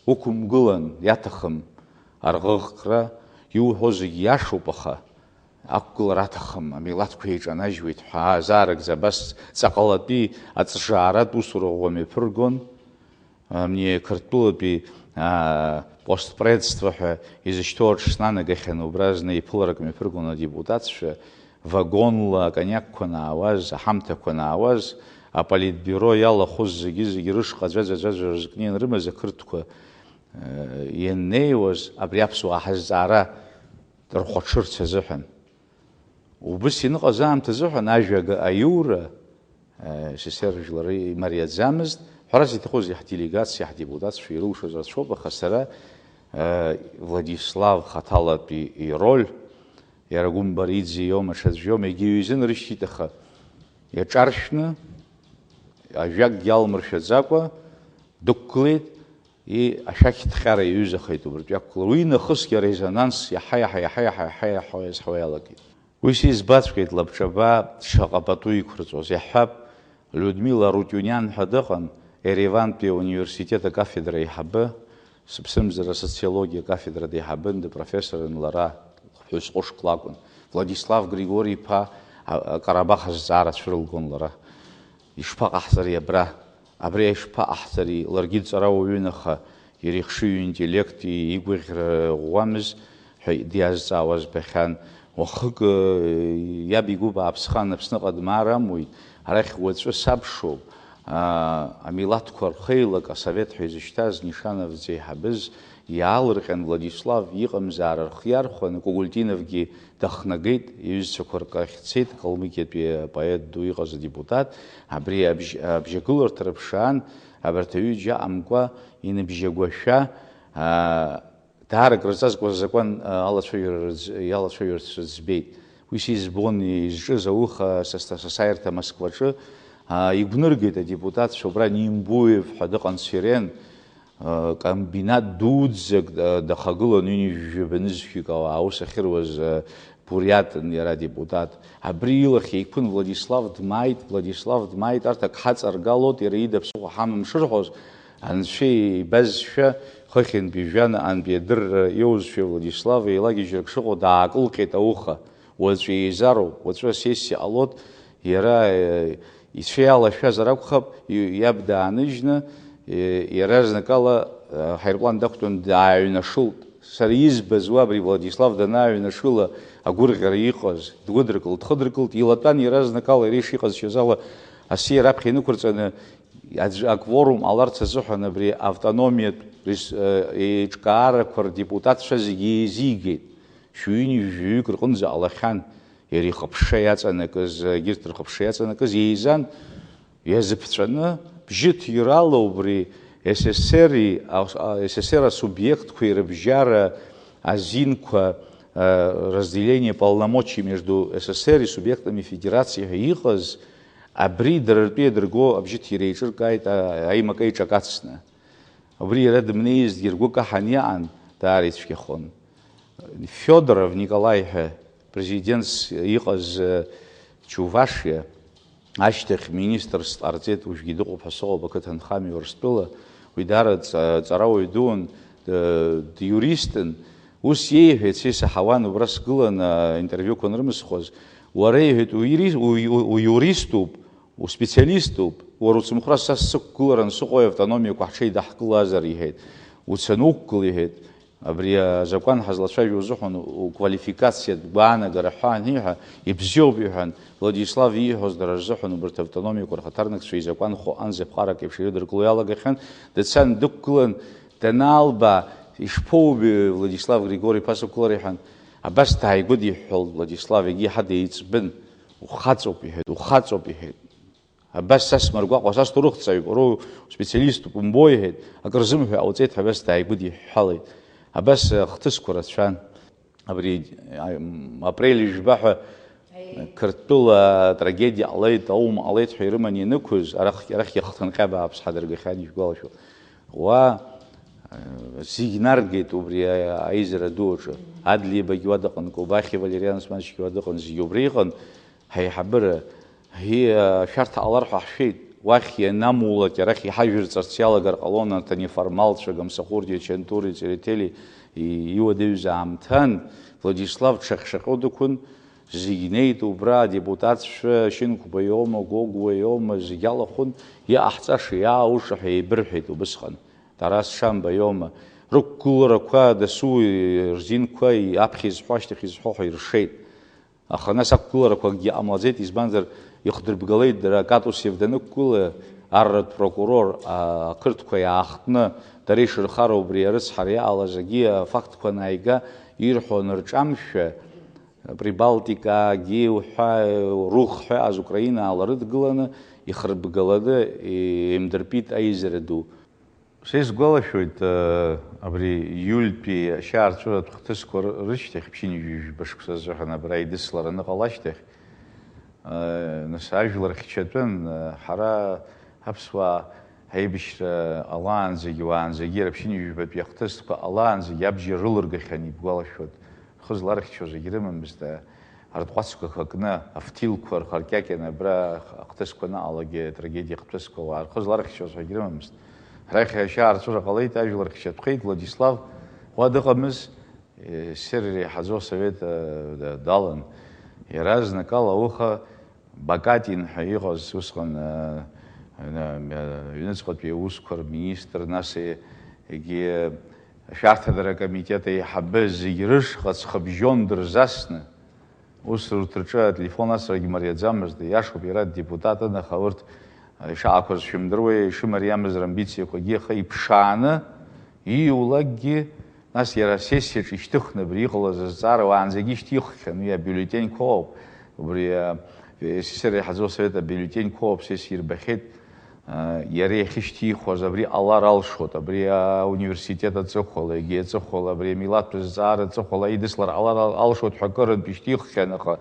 уқәымгылан, иаҭахым арӷыӷкра, иуҳәо зегь иашоуп, аха ақәгылара аҭахым, амилаҭқәа еиҿанажьуеит ҳәа аазаарыгӡа, абас ҵаҟалатәи аҵжааратә усура ӷәӷәа мҩаԥыргон. Амни Қырҭтәылатәи, аа, постпредство ҳәа изышьҭоу аҿы снанагахьан, убра зны еиԥыларак мҩаԥыргон адепутатцәа, вагонла акониакқәа анаауаз, аҳамҭақәа анаауаз, аполитбиуро иалахәыз зегьы-зегьы рышҟа ӡәаӡәа-ӡәаӡәа рызкны ианрымаз ақырҭқәа, э, ианнеиуаз, абри аԥсуаа ҳазҵаара рхәаҽырц азыҳәан. Убыс ианыҟаз аамҭазыҳәан ажәага аиура, э, С С Р жәлар имариаӡамызт. Ҳәарас иҭахузеи, ҳделегациа, ҳдепутатцәа ирылшоз рацәоуп, аха сара, э, Владислав хаҭалатәи ироль, иара Гәымбариӡе иоума, ҽаӡә иоума, егьаҩ изынрышьҭит, аха иаҿаршәны, ажәакгьы алмыршәаӡакәа дықәгылеит, и-, ашәақь ҭҟьара иаҩызахеит убыртә иақәгылара. Уи нахысгьы арезонанс иаҳа-иаҳа, иаҳа-иаҳа, иаҳа-иаҳа иазҳауа иалагеит. Уи сизбаҵәҟьеит лабҿаба шаҟа пату иқәырҵоз. Иаҳҳәап, Людмила Рутиуниан ҳәа дыҟан, Еревантәи ауниверситет акафедра аиҳабы, сыԥсымзар асоциологиа акафедра деиҳабын, дыпрофессорын лара, ԥҳәыс ҟәышк лакәын. Владислав Григори-иԥа Ка-, Карабах азҵаара цәырылгон лара. Ишԥаҟаҳҵари абра? Абри ишԥаҟаҳҵари? Ларгьы дҵарауаҩын, аха иара ихшыҩ интеллект, игәыӷьра ӷәӷәамыз ҳәа диазҵаауа збахьан. Уахык, э, иаб игәы бааԥсхан Аԥсныҟа дмаар амуит, арахь уаҵәы сабшоуп, аа, амилаҭқәа рхеилак асовет ҳәа изышьҭаз Нишановӡа иҳабыз иаалырҟьан Владислав иҟамзаара рхы иархәаны Кугультиновгьы дахнагеит, иҩызцәақәа рҟахь дцеит, Калмыкиатәи апоет ду иҟаз адепутат, абри абжь-, абжьагыларҭа рыԥшаан, абарҭ аҩыџьа аҟамкәа иныбжьагәашәа, аа, даара акрызҵазкуаз азакәан, аа, алацәажәара рыӡ-, иалацәажәарц рыӡбеит. Уи сизбон изҿыз ауха са, са, сасааирҭа Москваҿы, аа, игәныргеит адепутатцәа убра Нимбуев ҳәа дыҟан Церен, комбинат дуӡӡак дахагылан, ҩынҩажәи жәаба нызқьҩык ауаа аус ахьыруаз, буриатын иара адепутат. Абри илахь еиқәын Владислав дмааит, Владислав дмааит, арҭ ак ҳаҵаргалоит, иара ида ԥсыхәа ҳамам шырҳәоз, анцәа ибазшәа, хыхьынтәи жәҩан аҟынтәи адырра иоузшәа Владислав еилагьежьрак шыҟоу даакылҟьеит ауха. Уаҵәы еизароуп, уаҵәы асессиа ҟалоит, иара, э, ицәа иалашәазар акәхап, и-, иаб дааныжьны, э, иаразнакала, э, аҳаирплан дақәтәан дааҩнашылт. Сара избаз уа абри Владислав данааҩнашыла агәырӷьара иҟаз, дгәыдыркылт, дхыдыркылт, илатәан иаразнакала иара ишиҟазшьаз ала асиа раԥхьа инықәырҵаны, аӡә-, акворум ҟаларц азыҳәан абри автономиатә рес-, э, еиҿкаарақәа рдепутатцәа зегьы еизигеит. Шәҩыни жәаҩык рҟынӡа ҟалахьан, иара ихыԥшша иаҵанакыз, егьырҭ рхыԥшша иаҵанакыз еизан, иазыԥҵәаны, бжьыҭирала убри С С С Р-и, а, С С С Р асубиектқәеи рыбжьара азинқәа, а, разделение полномочий между С С С Р и субъектами Федерации ҳәа иҟаз, абри дара ртәы иадырго абжьыҭира еиҿыркааит, а, аимак аиҿакацны. Убри иара дымнеизҭгьы ргәы каҳан иаан, даара ицәгьахон. Федоров Николаи ҳәа президентс иҟаз, э, Чувашиа, ашьҭахь министрс дҟарҵеит, уажәгьы дыҟоуп ҳәа сыҟоуп, ақыҭанхамҩа Урыстәыла, уи даара ҵа-, ҵарауаҩ дуун, д-, диуристын. Ус иеиҳәеит, са исаҳауан, убра сгылан, аинтервиуқәа анрымысхуаз, уара, иҳәеит, уири-, уи-, уиуриступ, успециалиступ, уара уцымхәра са сықәгыларан сыҟои, автономиақәа ҳҽеидаҳкылазар, иҳәеит. Уцаны уқәгыл, иҳәеит. Абри азакәан ҳазлацәажәо узыҳәан уквалификациатә гәаанагара ҳәа аниҳәа, ибзиоуп, иҳәан, Владислав ииҳәоз дара рзыҳәан убарҭ автономиақәа рхаҭарнакцәа изакәанхо анзаԥҟарак еиԥш ирыдыркыло иалагахьан, дцан дықәгылан, данаалбаа, ишԥоубеи, Владислав Григори-иԥа, сықәлар, иҳәан, абас дааигәыдиҳәҳәалт Владислав, егьи иҳа деиҵбын, ухаҵоуп, иҳәеит, ухаҵоуп, иҳәеит. Абас са смыргәаҟуа, са сҭоурыхҭҵааҩуп, уара успециалиступ, умбои, иҳәеит, акыр зымҳәа ҟауҵеит ҳәа абас дааигәыдиҳәҳәалеит. Абас, э, хҭысқәа рацәан. Абри, а, м, апрель жәба ҳәа Аиеи. Қырҭтәыла атрагедиа ҟалеит, аума ҟалеит ҳәа ирыманы ианықәыз, арахь, арахь иахҭынҟьа бааԥс ҳадыргахьан, ишәгәалашәо. Уа, э, зегь наргеит убри, а, аизара ду аҿы. Адлеибагь уа дыҟан, Кобахьиа Валериан Османовичгьы уа дыҟан, зегь убра иҟан. Ҳаиҳабыра, ҳи, ашәарҭа ҟалар ҳәа ҳшәеит. Уахь ианамулак, арахь иҳажәырҵарц иалагар ҟалон арҭ анеформалцәа, Гамсахурдиа, Чантури, Церетели, и-, иуадаҩыз аамҭан, Владислав дшаҟь-шаҟьо дықәын, зегь неит убра, адепутатцәа, Шьынқәба иоума, Гогәуа иоума, зегь алахәын, иҟаҳҵаша, иаауша ҳәа еибырҳәеит убысҟан. Тарас Шамба иоума, рықәгыларақәа дасу рзинқәа аԥхьа изҳәо, ашьҭахь изҳәо ҳәа иршеит. Аха нас ақәгыларақәакгьы ҟамлаӡеит, избанзар, ихдырбгалеит дара, Катусев данықәгыла, арратә прокурор, а, ақырҭқәа иаахтны, дара ишырхароу убри арыцҳара иаҟалаз агьи афактқәа анааига, ирҳәо анырҿамшәа, Прибалтикаагьы уҳәа, Рух ҳәа аз Украинаала рыдгыланы, ихырбгаланы, еимдырпит аизара ду. Са исгәалашәоит, э, абри иультәи ашьаарҵәыратә хҭысқәа ры-, рышьҭахь, ԥшьынҩажәи жәба шықәса азыҳәан абра аидыслара аныҟала ашьҭахь, э, нас ажәлар хьчатәын, э, ҳара аԥсуаа аибашьра ҟалаанӡагьы, уаанӡагьы, иара ԥшьынҩажәи жәбатәи ахҭысқәа ҟалаанӡагьы абџьар рылыргахьан, ибгәалашәоит, рхы зларыхьчо зегь рымамызт, э, Артҟәацқәа хакны, афҭилқәа рхаркьакьаны абра ахҭысқәа анаҟалагьы атрагедиа хҭысқәа ауаа рхы зларыхьчоз ҳәагьы рымамызт. Арахь ашьаарҵәыра ҟалеит, ажәлар хьчатәхеит, Владислав уа дыҟамыз, э, СССР иреиҳаӡоу асовет, э, да-, далан. Иаразнакала ауха Бакатин ҳәа иҟаз усҟан, э, э, аҩныҵҟатәи аусқәа рминистр, нас, э, егьи ашәарҭадара акомитет аиҳабы зегь рышҟа ҵхыбжьон дырзасны, ус урҭ рҿы ателефон асрагьы мариаӡамызт, иашоуп, иара депутатын, аха урҭ, э, ишаақәаз шәымдыруеи, ишымариамыз рамбициақәагьы, аха иԥшааны ииулакгьы, нас иара асессиаҿы ишьҭыхны абри иҟалаз азҵаара уаанӡагьы ишьҭиххьан, уи абиуллетеньқәа ауп, убри, а, С С С Р иаҳаӡоу асовет абиуллетеньқәа ауп, сессиа ирбахьеит, а, иара иахьышьҭихуаз абри ҟалар алшоит, абри ауниверситет аҵыхәала, егьи аҵыхәала, абри амилаҭтә зҵаара аҵыхәала идыслар ҟалар ал-, алшоит ҳәа акырынтә ишьҭиххьан, аха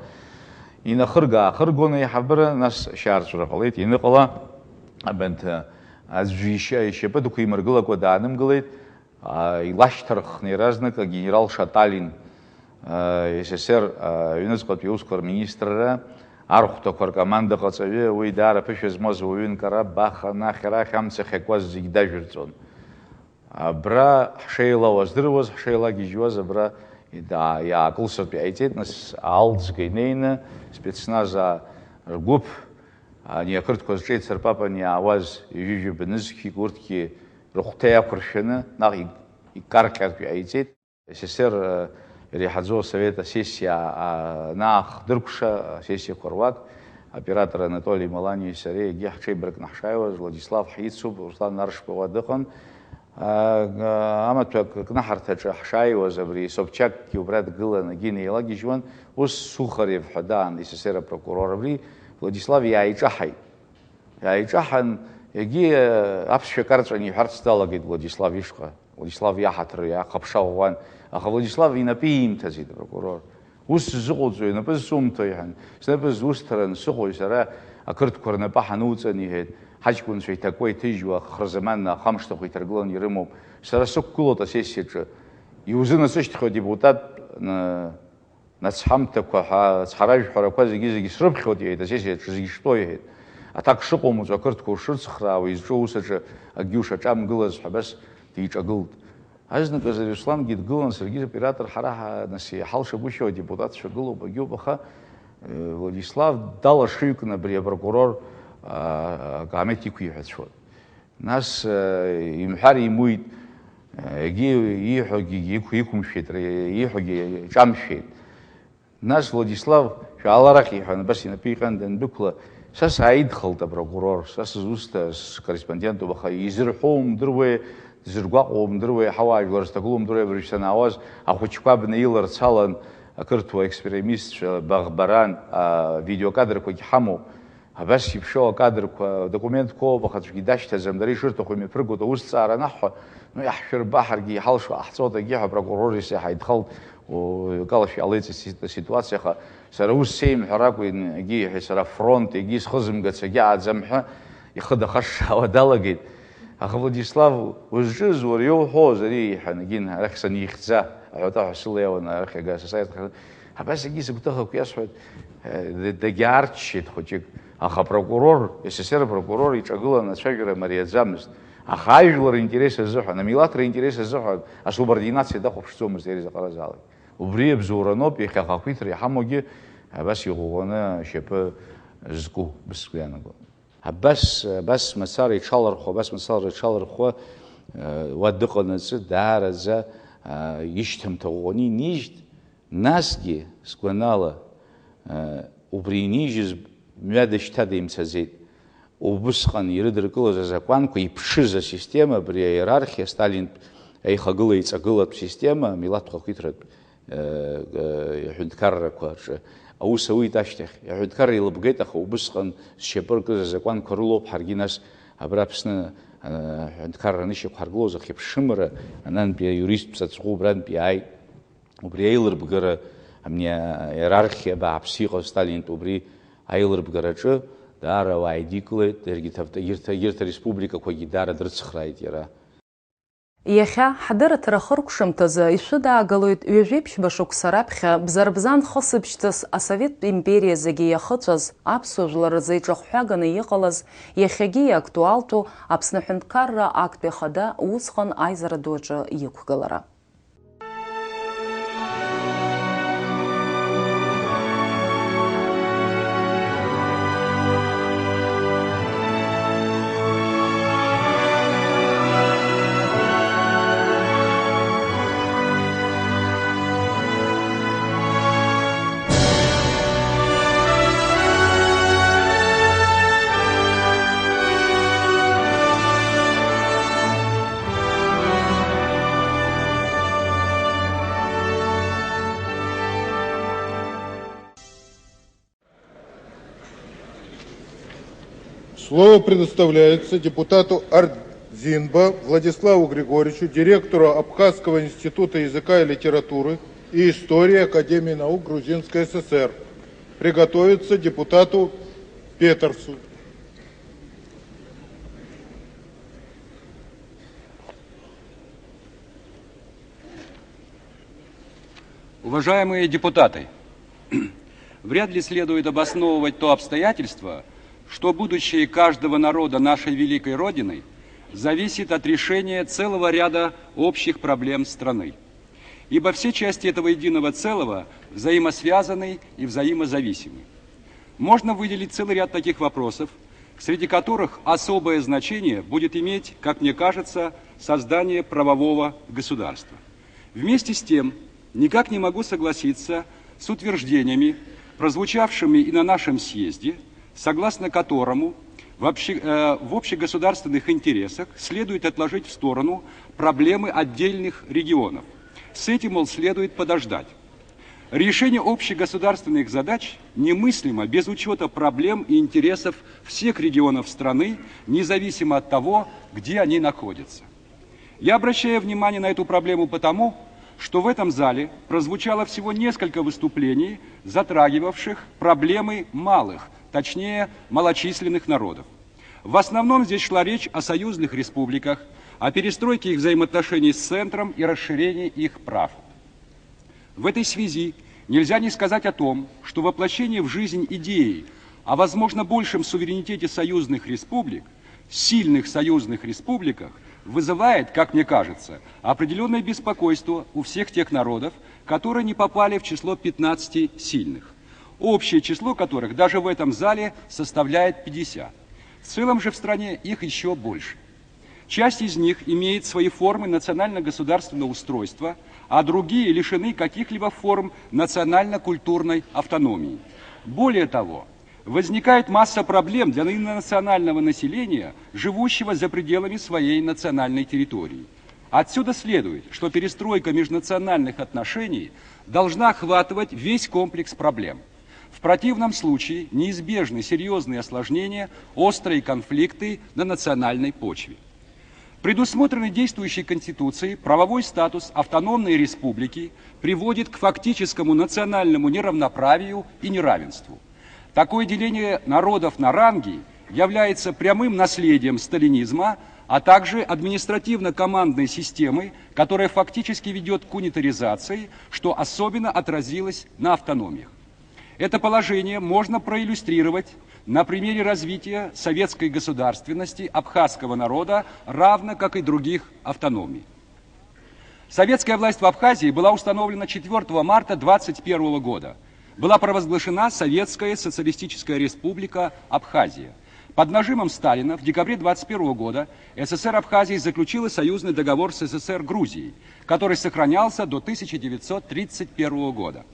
инахырга-аахыргон аиҳабыра, нас ашьаарҵәыра ҟалеит, ианыҟала, абанҭ, а, аӡәы ишьа-, ишьапы дықәимыргылакәа даанымгылеит. А, илашьҭарххны иаразнак агенерал Шаталин, а, С С С Р, а, аҩныҵҟатәи аусқәа рминистрра архәҭақәа ркомандаҟаҵаҩы, уи даара ԥышәа змоз ауаҩы, нкара, баха, анахь-арахь амца ахьакуаз зегь дажәырҵон. Абра ҳшеилауа здыруаз, ҳшеилагьежьуаз абра ида-, иаакылсыртә иааиҵеит, нас аалӡга инеины спецназ, а, ргәыԥ, ани ақырҭқәа зҿеицырпапан иаауаз ҩажәижәаба нызқьҩык, урҭгьы рыхәҭа иақәыршәаны, наҟ ик-, икарҟьартә иааиҵеит. С С С Р, э, иреиҳаӡоу асовет асессиа, а, анахдыркәша, асессиақәа руак, аоператор Анатоли Маланиеи сареи егьи ҳҽеибаркны ҳшааиуаз, Владислав ҳицуп, Руслан Аршба уа дыҟан. А, г-, амаҭәа кнаҳарҭаҿы ҳшааиуаз, абри Собчакгьы убра дгылан, егьи неилагьежьуан, ус Сухарев ҳәа даан, С С С Р апрокурор, абри Владислав иааиҿаҳаит. Иааиҿаҳан, егьи, э, аԥсшәа карҵәаны иҳәарц далагеит Владислав ишҟа. Владислав иаҳаҭыр иахыԥша ӷәӷәан, аха Владислав инапы иимҭаӡеит апрокурор. Ус сзыҟоуҵои, инапы зсумҭои ҳәан. Снапы зусҭаран сыҟои сара, ақырҭқәа рнапы ҳануҵан, иҳәеит. Ҳаҷкәынцәа иҭакуа иҭыжьуа, хырзаманны ахамшҭахә иҭаргыланы ирымоуп. Сара сықәгылоуп асессиаҿы. Иузынасышьҭхьоу адепутат, н-, Нацҳамҭақәа ҳәа ацҳаражәҳәарақәа зегьы-зегьы срыԥхьоит, иҳәеит, асессиа аҿы зегьы штәоу, иҳәеит. Аҭак шыҟоу умҵәа ақырҭқәа ушрыцхраауа изҿу аус аҿы акгьы ушаҿамгылаз ҳәа абас диҿагылт. Азныказ Руслангьы дгылан, саргьы оператор, ҳара ҳа-, нас иҳалшагәышьоу адепутатцәа гылоуп, агьоуп, аха, э, Владислав далашыҩкны абри апрокурор, а, акаамеҭ иқәиҳәацәоит. Нас, э, имҳәар имуит, э, егьи ииҳәогьы иқә-, иқәымшәеит, р-, ииҳәогьы иҿамшәеит. Нас Владислав, шәаала арахь, иҳәан, абас инапы иҟьан, дандәықәла, са сааидхалт апрокурор, са сызусҭа, скорреспондентуп, аха изырҳәо умдыруеи, дзыргәаҟуа умдыруеи, ҳауаажәлар зҭагылоу умдыруеи, абыржә санаауаз, ахәыҷқәа абна иларцалан, ақырҭуа экстремистцәа баӷбаран, авидеокадрқәагь ҳамоуп. Абас иԥшьоу акадрқәа, документқәоуп, аха аӡәгьы дашьҭаӡам, дара ишырҭаху имҩаԥыргоит аусҭҵаара анаҳҳәа, ну, иаҳшәырба, ҳаргьы иҳалшо ҟаҳҵоит, егьи ҳәа апрокурор ес иҳаидхалт, у, акалашәа иҟалеит асит-, аситуациа, аха сара ус сеимҳәар акәын, егьи иҳәеит, сара афронт, егьи схызымгац егьааӡам ҳәа, ихы дахашшаауа далагеит. Аха Владислав, узҿыз, уара иуҳәоз ари, иҳәан, егьин, арахь санихьӡа, аҳәатәаҳәа сыла иауан, арахь ага, са саиртхахьан. Абас егьи сыгәҭыхақәа иасҳәоит, э, д-, дагьаарччеит хәыҷык. Аха апрокурор, С С С Р апрокурор иҿагыланы ацәажәара мариаӡамызт. Аха ажәлар ринтерес азыҳәан, амилаҭ ринтерес азыҳәан асубординациа дахәаԥшӡомызт иара изаҟаразаалак. Убри абзоуроноуп иахьа ахақәиҭра иҳамоугьы абас иӷәӷәаны ашьапы зку, бысгәы иаанагон. Абас, абас мацара иҽалархәы, абас мацара иҽалархәы, э, уа дыҟанаҵы, даараӡа, э, ишьҭамҭа ӷәӷәаны инижьт, насгьы, сгәанала, э, убри инижьыз мҩада шьҭа деимцаӡеит. Убысҟан ирыдыркылоз азакәанқәа, иԥшыз асистема, абри аиерархиа, Сталинтә аихагыла-еиҵагылатә система, милаҭтә хақәиҭратә э, э, аҳәынҭқаррақәа рҿы аус ауит ашьҭахь. Аҳәынҭқарра еилыбгеит, аха убысҟан зшьапы ркыз азакәанқәа рылоуп ҳаргьы нас абра Аԥсны, э, аҳәынҭқарра анышьақәҳаргылоз ахьыԥшымра анантәи аиуристцәа ацәҟәы убрантәи ааит. Убри аилырбгара, амни-, аиерархиа бааԥс иҟаз Сталинтә убри аилырбгараҿы даара ауаа идикылеит, егьырҭ авто-, егьырҭ, егьырҭ ареспубликақәагьы даара дрыцхрааит иара. Иахьа, ҳдырраҭара хыркәшамҭазы, ишәыдаагалоит ҩажәеиԥшьба шықәса раԥхьа бзарбзан хысыбжьҵас асоветтә империа зегьы иахыҵәаз, аԥсуа жәлар рзы иҿахәҳәаганы иҟалаз, иахьагьы иактуалтәу Аԥсны Аҳәынҭқарра актәи ахада усҟан аизара ду аҿы иқәгылара. Слово предоставляется депутату Ардзинба Владиславу Григорьевичу, директору Абхазского института языка и литературы и истории Академии наук Грузинской ССР. Приготовиться депутату Петерсу. Уважаемые депутаты, вряд ли следует обосновывать то обстоятельство, что будущее каждого народа нашей великой Родины зависит от решения целого ряда общих проблем страны. Ибо все части этого единого целого взаимосвязаны и взаимозависимы. Можно выделить целый ряд таких вопросов, среди которых особое значение будет иметь, как мне кажется, создание правового государства. Вместе с тем, никак не могу согласиться с утверждениями, прозвучавшими и на нашем съезде, согласно которому в, обще, э, в общегосударственных интересах следует отложить в сторону проблемы отдельных регионов. С этим, мол, следует подождать. Решение общегосударственных задач немыслимо без учета проблем и интересов всех регионов страны, независимо от того, где они находятся. Я обращаю внимание на эту проблему потому, что в этом зале прозвучало всего несколько выступлений, затрагивавших проблемы малых, точнее, малочисленных народов. В основном здесь шла речь о союзных республиках, о перестройке их взаимоотношений с центром и расширении их прав. В этой связи нельзя не сказать о том, что воплощение в жизнь идеи о возможно большем суверенитете союзных республик, сильных союзных республиках, вызывает, как мне кажется, определенное беспокойство у всех тех народов, которые не попали в число пятнадцати сильных, общее число которых даже в этом зале составляет пятьдесят. В целом же в стране их еще больше. Часть из них имеет свои формы национально-государственного устройства, а другие лишены каких-либо форм национально-культурной автономии. Более того, возникает масса проблем для национального населения, живущего за пределами своей национальной территории. Отсюда следует, что перестройка межнациональных отношений должна охватывать весь комплекс проблем. В противном случае неизбежны серьезные осложнения, острые конфликты на национальной почве. Предусмотренный действующей Конституцией правовой статус автономной республики приводит к фактическому национальному неравноправию и неравенству. Такое деление народов на ранги является прямым наследием сталинизма, а также административно-командной системы, которая фактически ведет к унитаризации, что особенно отразилось на автономиях. Это положение можно проиллюстрировать на примере развития советской государственности абхазского народа, равно как и других автономий. Советская власть в Абхазии была установлена четвёртого марта двадцать первого года. Была провозглашена Советская Социалистическая Республика Абхазия. Под нажимом Сталина в декабре двадцать первого года СССР Абхазии заключила союзный договор с СССР Грузией, который сохранялся до тысяча девятьсот тридцать первого года.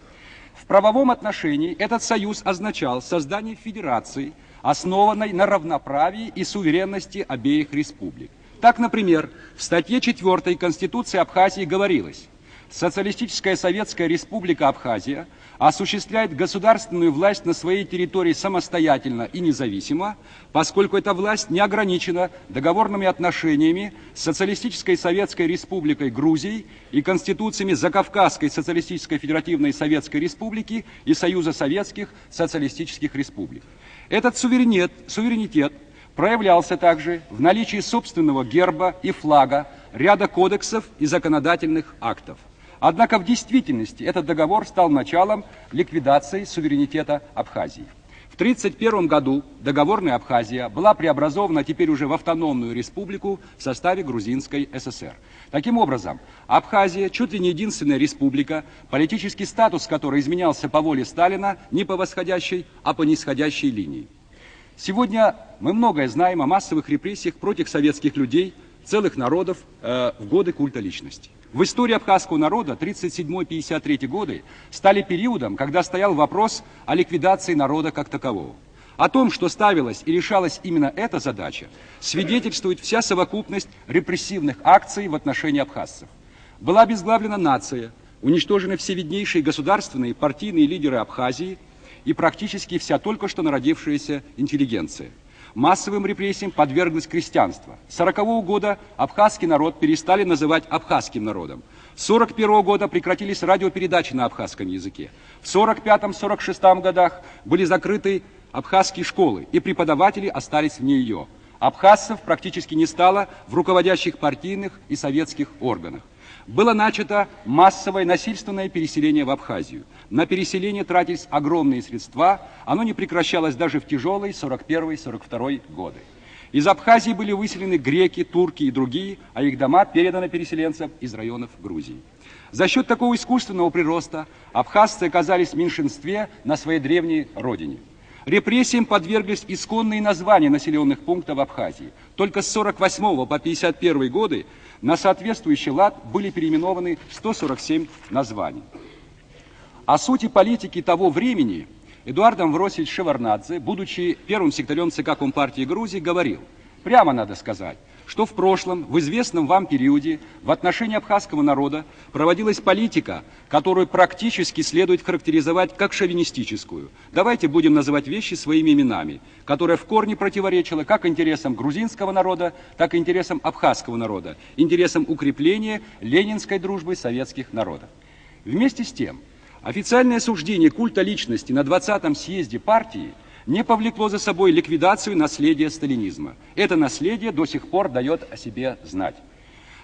В правовом отношении этот союз означал создание федерации, основанной на равноправии и суверенности обеих республик. Так, например, в статье четвёртой Конституции Абхазии говорилось: «Социалистическая Советская Республика Абхазия осуществляет государственную власть на своей территории самостоятельно и независимо, поскольку эта власть не ограничена договорными отношениями с Социалистической Советской Республикой Грузией и конституциями Закавказской Социалистической Федеративной Советской Республики и Союза Советских Социалистических Республик». Этот суверенитет, суверенитет проявлялся также в наличии собственного герба и флага, ряда кодексов и законодательных актов. Однако в действительности этот договор стал началом ликвидации суверенитета Абхазии. В тридцать первом году договорная Абхазия была преобразована теперь уже в автономную республику в составе Грузинской ССР. Таким образом, Абхазия чуть ли не единственная республика, политический статус которой изменялся по воле Сталина не по восходящей, а по нисходящей линии. Сегодня мы многое знаем о массовых репрессиях против советских людей, целых народов э, в годы культа личности. В истории абхазского народа тридцать седьмой пятьдесят третий годы стали периодом, когда стоял вопрос о ликвидации народа как такового. О том, что ставилась и решалась именно эта задача, свидетельствует вся совокупность репрессивных акций в отношении абхазцев. Была обезглавлена нация, уничтожены все виднейшие государственные и партийные лидеры Абхазии и практически вся только что народившаяся интеллигенция. Массовым репрессиям подверглось крестьянство. С сорокового года абхазский народ перестали называть абхазским народом. С сорок первого года прекратились радиопередачи на абхазском языке. В сорок пятом — сорок шестом годах были закрыты абхазские школы, и преподаватели остались вне её. Абхазцев практически не стало в руководящих партийных и советских органах. Было начато массовое насильственное переселение в Абхазию. На переселение тратились огромные средства, оно не прекращалось даже в тяжёлый сорок первый — сорок второй годы. Из Абхазии были выселены греки, турки и другие, а их дома переданы переселенцам из районов Грузии. За счёт такого искусственного прироста абхазцы оказались в меньшинстве на своей древней родине. Репрессиям подверглись исконные названия населённых пунктов Абхазии. Только с сорок восьмого по пятьдесят первый годы на соответствующий лад были переименованы сто сорок семь названий. О сути политики того времени Эдуард Амвросьевич Шеварднадзе, будучи первым секретарём ЦК Компартии Грузии, говорил: «Прямо надо сказать, что в прошлом, в известном вам периоде, в отношении абхазского народа проводилась политика, которую практически следует характеризовать как шовинистическую. Давайте будем называть вещи своими именами, которая в корне противоречила как интересам грузинского народа, так и интересам абхазского народа, интересам укрепления ленинской дружбы советских народов». Вместе с тем, официальное осуждение культа личности на двадцатом съезде партии не повлекло за собой ликвидацию наследия сталинизма. Это наследие до сих пор даёт о себе знать.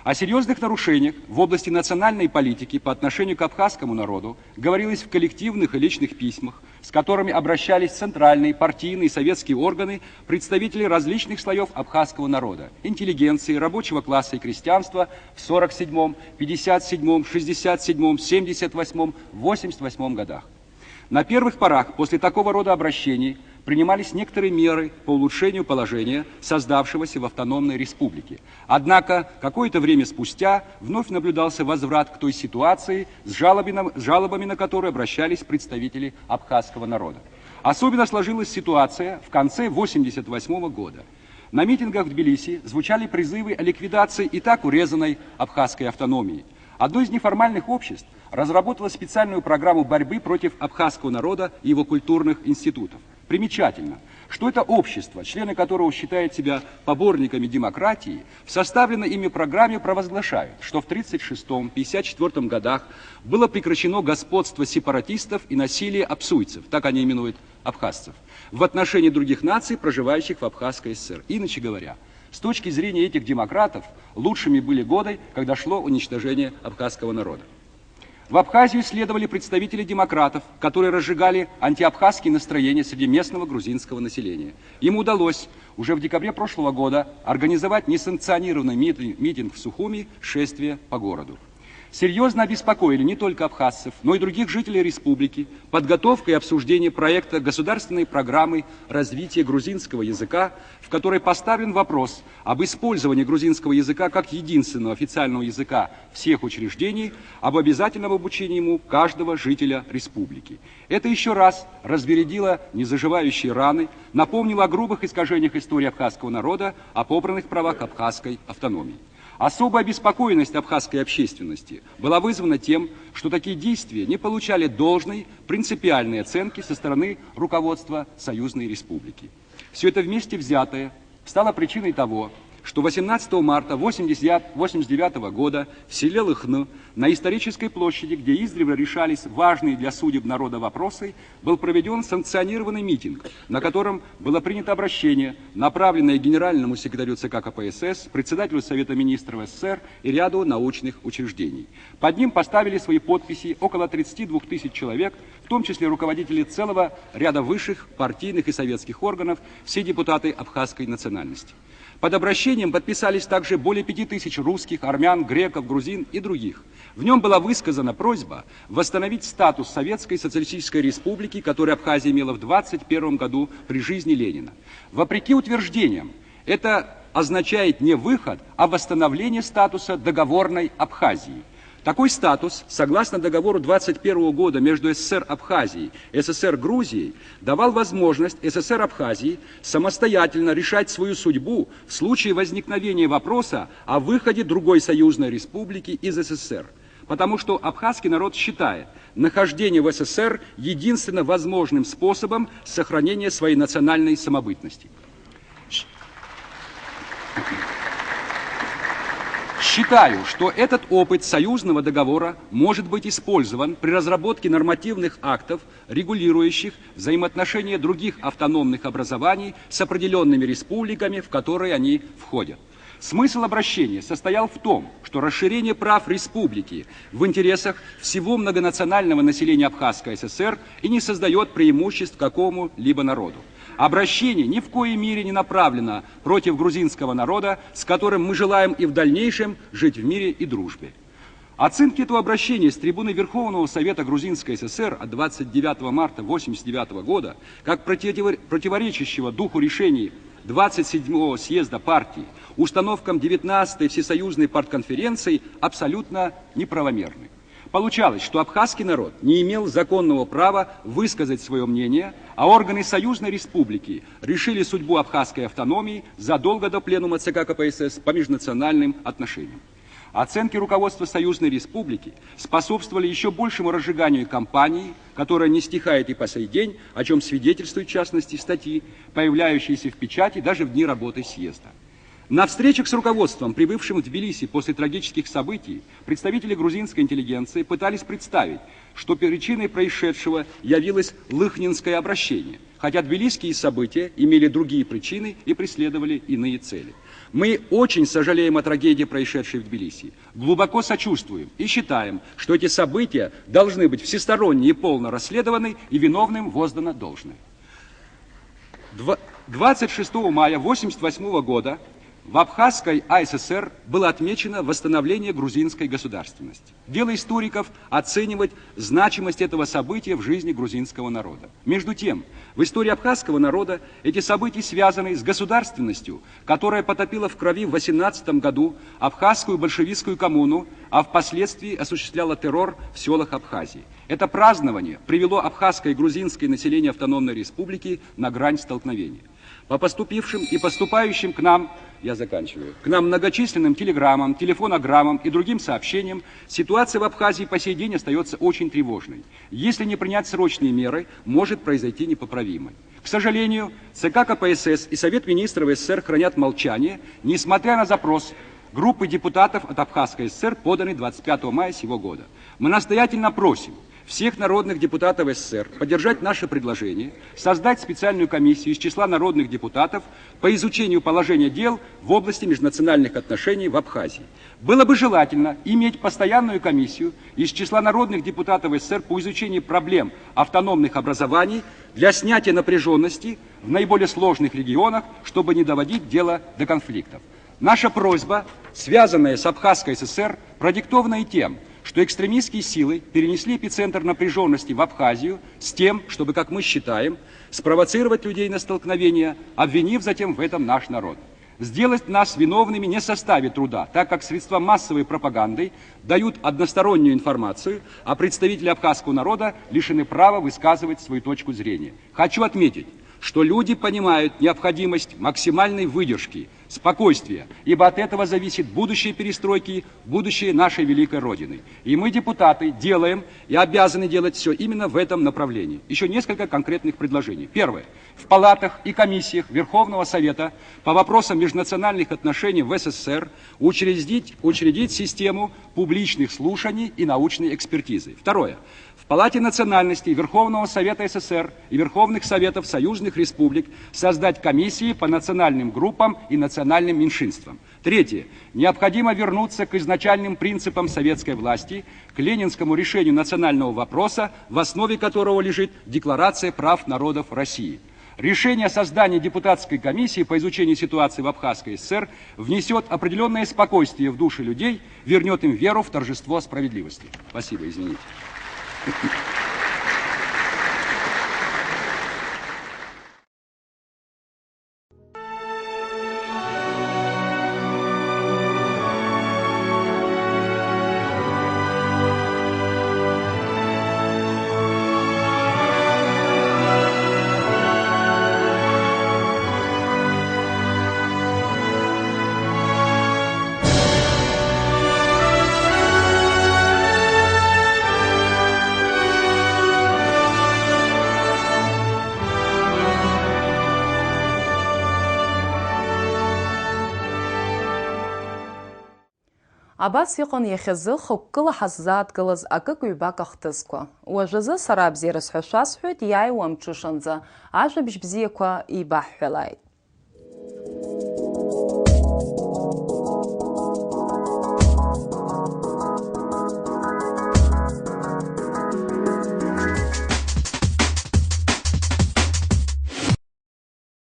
О серьёзных нарушениях в области национальной политики по отношению к абхазскому народу говорилось в коллективных и личных письмах, с которыми обращались центральные, партийные, советские органы, представители различных слоёв абхазского народа, интеллигенции, рабочего класса и крестьянства в сорок седьмом, пятьдесят седьмом, шестьдесят седьмом, семьдесят восьмом, восемьдесят восьмом годах. На первых порах после такого рода обращений принимались некоторые меры по улучшению положения создавшегося в автономной республике. Однако какое-то время спустя вновь наблюдался возврат к той ситуации, с жалобами на, с жалобами на которую обращались представители абхазского народа. Особенно сложилась ситуация в конце восемьдесят восьмого года. На митингах в Тбилиси звучали призывы о ликвидации и так урезанной абхазской автономии. Одно из неформальных обществ разработало специальную программу борьбы против абхазского народа и его культурных институтов. Примечательно, что это общество, члены которого считают себя поборниками демократии, в составленной ими программе провозглашают, что в тридцать шестом — пятьдесят четвёртом годах было прекращено господство сепаратистов и насилие абсуйцев, так они именуют абхазцев, в отношении других наций, проживающих в Абхазской ССР. Иначе говоря, с точки зрения этих демократов, лучшими были годы, когда шло уничтожение абхазского народа. В Абхазию следовали представители демократов, которые разжигали антиабхазские настроения среди местного грузинского населения. Им удалось уже в декабре прошлого года организовать несанкционированный митинг, митинг в Сухуми, шествие по городу. Серьёзно обеспокоили не только абхазцев, но и других жителей республики подготовка и обсуждение проекта государственной программы развития грузинского языка, в которой поставлен вопрос об использовании грузинского языка как единственного официального языка всех учреждений, об обязательном обучении ему каждого жителя республики. Это ещё раз разбередило незаживающие раны, напомнило о грубых искажениях истории абхазского народа, о попранных правах абхазской автономии. Особая обеспокоенность абхазской общественности была вызвана тем, что такие действия не получали должной принципиальной оценки со стороны руководства союзной республики. Всё это вместе взятое стало причиной того, что восемнадцатого марта восемьдесят, восемьдесят девятого года в селе Лыхны на исторической площади, где издревле решались важные для судеб народа вопросы, был проведён санкционированный митинг, на котором было принято обращение, направленное генеральному секретарю ЦК КПСС, председателю Совета министров СССР и ряду научных учреждений. Под ним поставили свои подписи около тридцати двух тысяч человек, в том числе руководители целого ряда высших партийных и советских органов, все депутаты абхазской национальности. Под обращением подписались также более пяти тысяч русских, армян, греков, грузин и других. В нём была высказана просьба восстановить статус Советской Социалистической Республики, который Абхазия имела в двадцать первом году при жизни Ленина. Вопреки утверждениям, это означает не выход, а восстановление статуса договорной Абхазии. Такой статус, согласно договору двадцать первого года между СССР Абхазией и СССР Грузией, давал возможность СССР Абхазии самостоятельно решать свою судьбу в случае возникновения вопроса о выходе другой союзной республики из СССР, потому что абхазский народ считает нахождение в СССР единственно возможным способом сохранения своей национальной самобытности. Считаю, что этот опыт союзного договора может быть использован при разработке нормативных актов, регулирующих взаимоотношения других автономных образований с определёнными республиками, в которые они входят. Смысл обращения состоял в том, что расширение прав республики в интересах всего многонационального населения Абхазской ССР и не создаёт преимуществ какому-либо народу. Обращение ни в коей мере не направлено против грузинского народа, с которым мы желаем и в дальнейшем жить в мире и дружбе. Оценки этого обращения с трибуны Верховного Совета Грузинской ССР от двадцать девятого марта восемьдесят девятого года как противор-, противоречащего духу решений двадцать седьмого съезда партии, установкам девятнадцатой Всесоюзной партконференции абсолютно неправомерны. Получалось, что абхазский народ не имел законного права высказать своё мнение, а органы союзной республики решили судьбу абхазской автономии задолго до пленума ЦК КПСС по межнациональным отношениям. Оценки руководства союзной республики способствовали ещё большему разжиганию кампании, которая не стихает и по сей день, о чём свидетельствуют, в частности, статьи, появляющиеся в печати даже в дни работы съезда. На встречах с руководством, прибывшим в Тбилиси после трагических событий, представители грузинской интеллигенции пытались представить, что причиной происшедшего явилось Лыхнинское обращение, хотя тбилисские события имели другие причины и преследовали иные цели. Мы очень сожалеем о трагедии, происшедшей в Тбилиси, глубоко сочувствуем и считаем, что эти события должны быть всесторонне и полно расследованы и виновным воздано должное. Два-, двадцать шестого мая восемьдесят восьмого года в Абхазской АССР было отмечено восстановление грузинской государственности. Дело историков оценивать значимость этого события в жизни грузинского народа. Между тем, в истории абхазского народа эти события связаны с государственностью, которая потопила в крови в восемнадцатом году абхазскую большевистскую коммуну, а впоследствии осуществляла террор в сёлах Абхазии. Это празднование привело абхазское и грузинское население автономной республики на грань столкновения. По поступившим и поступающим к нам, я заканчиваю, к нам многочисленным телеграммам, телефонограммам и другим сообщениям, ситуация в Абхазии по сей день остаётся очень тревожной. Если не принять срочные меры, может произойти непоправимое. К сожалению, ЦК КПСС и Совет министров СССР хранят молчание, несмотря на запрос группы депутатов от Абхазской ССР, поданный двадцать пятого мая сего года. Мы настоятельно просим всех народных депутатов СССР поддержать наше предложение, создать специальную комиссию из числа народных депутатов по изучению положения дел в области межнациональных отношений в Абхазии. Было бы желательно иметь постоянную комиссию из числа народных депутатов СССР по изучению проблем автономных образований для снятия напряжённости в наиболее сложных регионах, чтобы не доводить дело до конфликтов. Наша просьба, связанная с Абхазской ССР, продиктована и тем, что экстремистские силы перенесли эпицентр напряжённости в Абхазию с тем, чтобы, как мы считаем, спровоцировать людей на столкновение, обвинив затем в этом наш народ. Сделать нас виновными не составит труда, так как средства массовой пропаганды дают одностороннюю информацию, а представители абхазского народа лишены права высказывать свою точку зрения. Хочу отметить, что люди понимают необходимость максимальной выдержки, спокойствия, ибо от этого зависит будущее перестройки, будущее нашей великой Родины. И мы, депутаты, делаем и обязаны делать всё именно в этом направлении. Ещё несколько конкретных предложений. Первое. В палатах и комиссиях Верховного Совета по вопросам межнациональных отношений в СССР учредить, учредить систему публичных слушаний и научной экспертизы. Второе. В Палате национальностей Верховного Совета СССР и Верховных Советов союзных республик создать комиссии по национальным группам и национальным меньшинствам. Третье. Необходимо вернуться к изначальным принципам советской власти, к ленинскому решению национального вопроса, в основе которого лежит Декларация прав народов России. Решение о создании депутатской комиссии по изучению ситуации в Абхазской ССР внесёт определённое спокойствие в души людей, вернёт им веру в торжество справедливости. Спасибо, извините. Абас иҟан иахьазы хықәкыла ҳаззааҭгылаз акык-ҩбак ахҭысқәа. Уажәазы сара абзиара сҳәашәа сҳәоит, иааиуа амҽышанӡа ажәабжь бзиақәа еибаҳҳәалааит.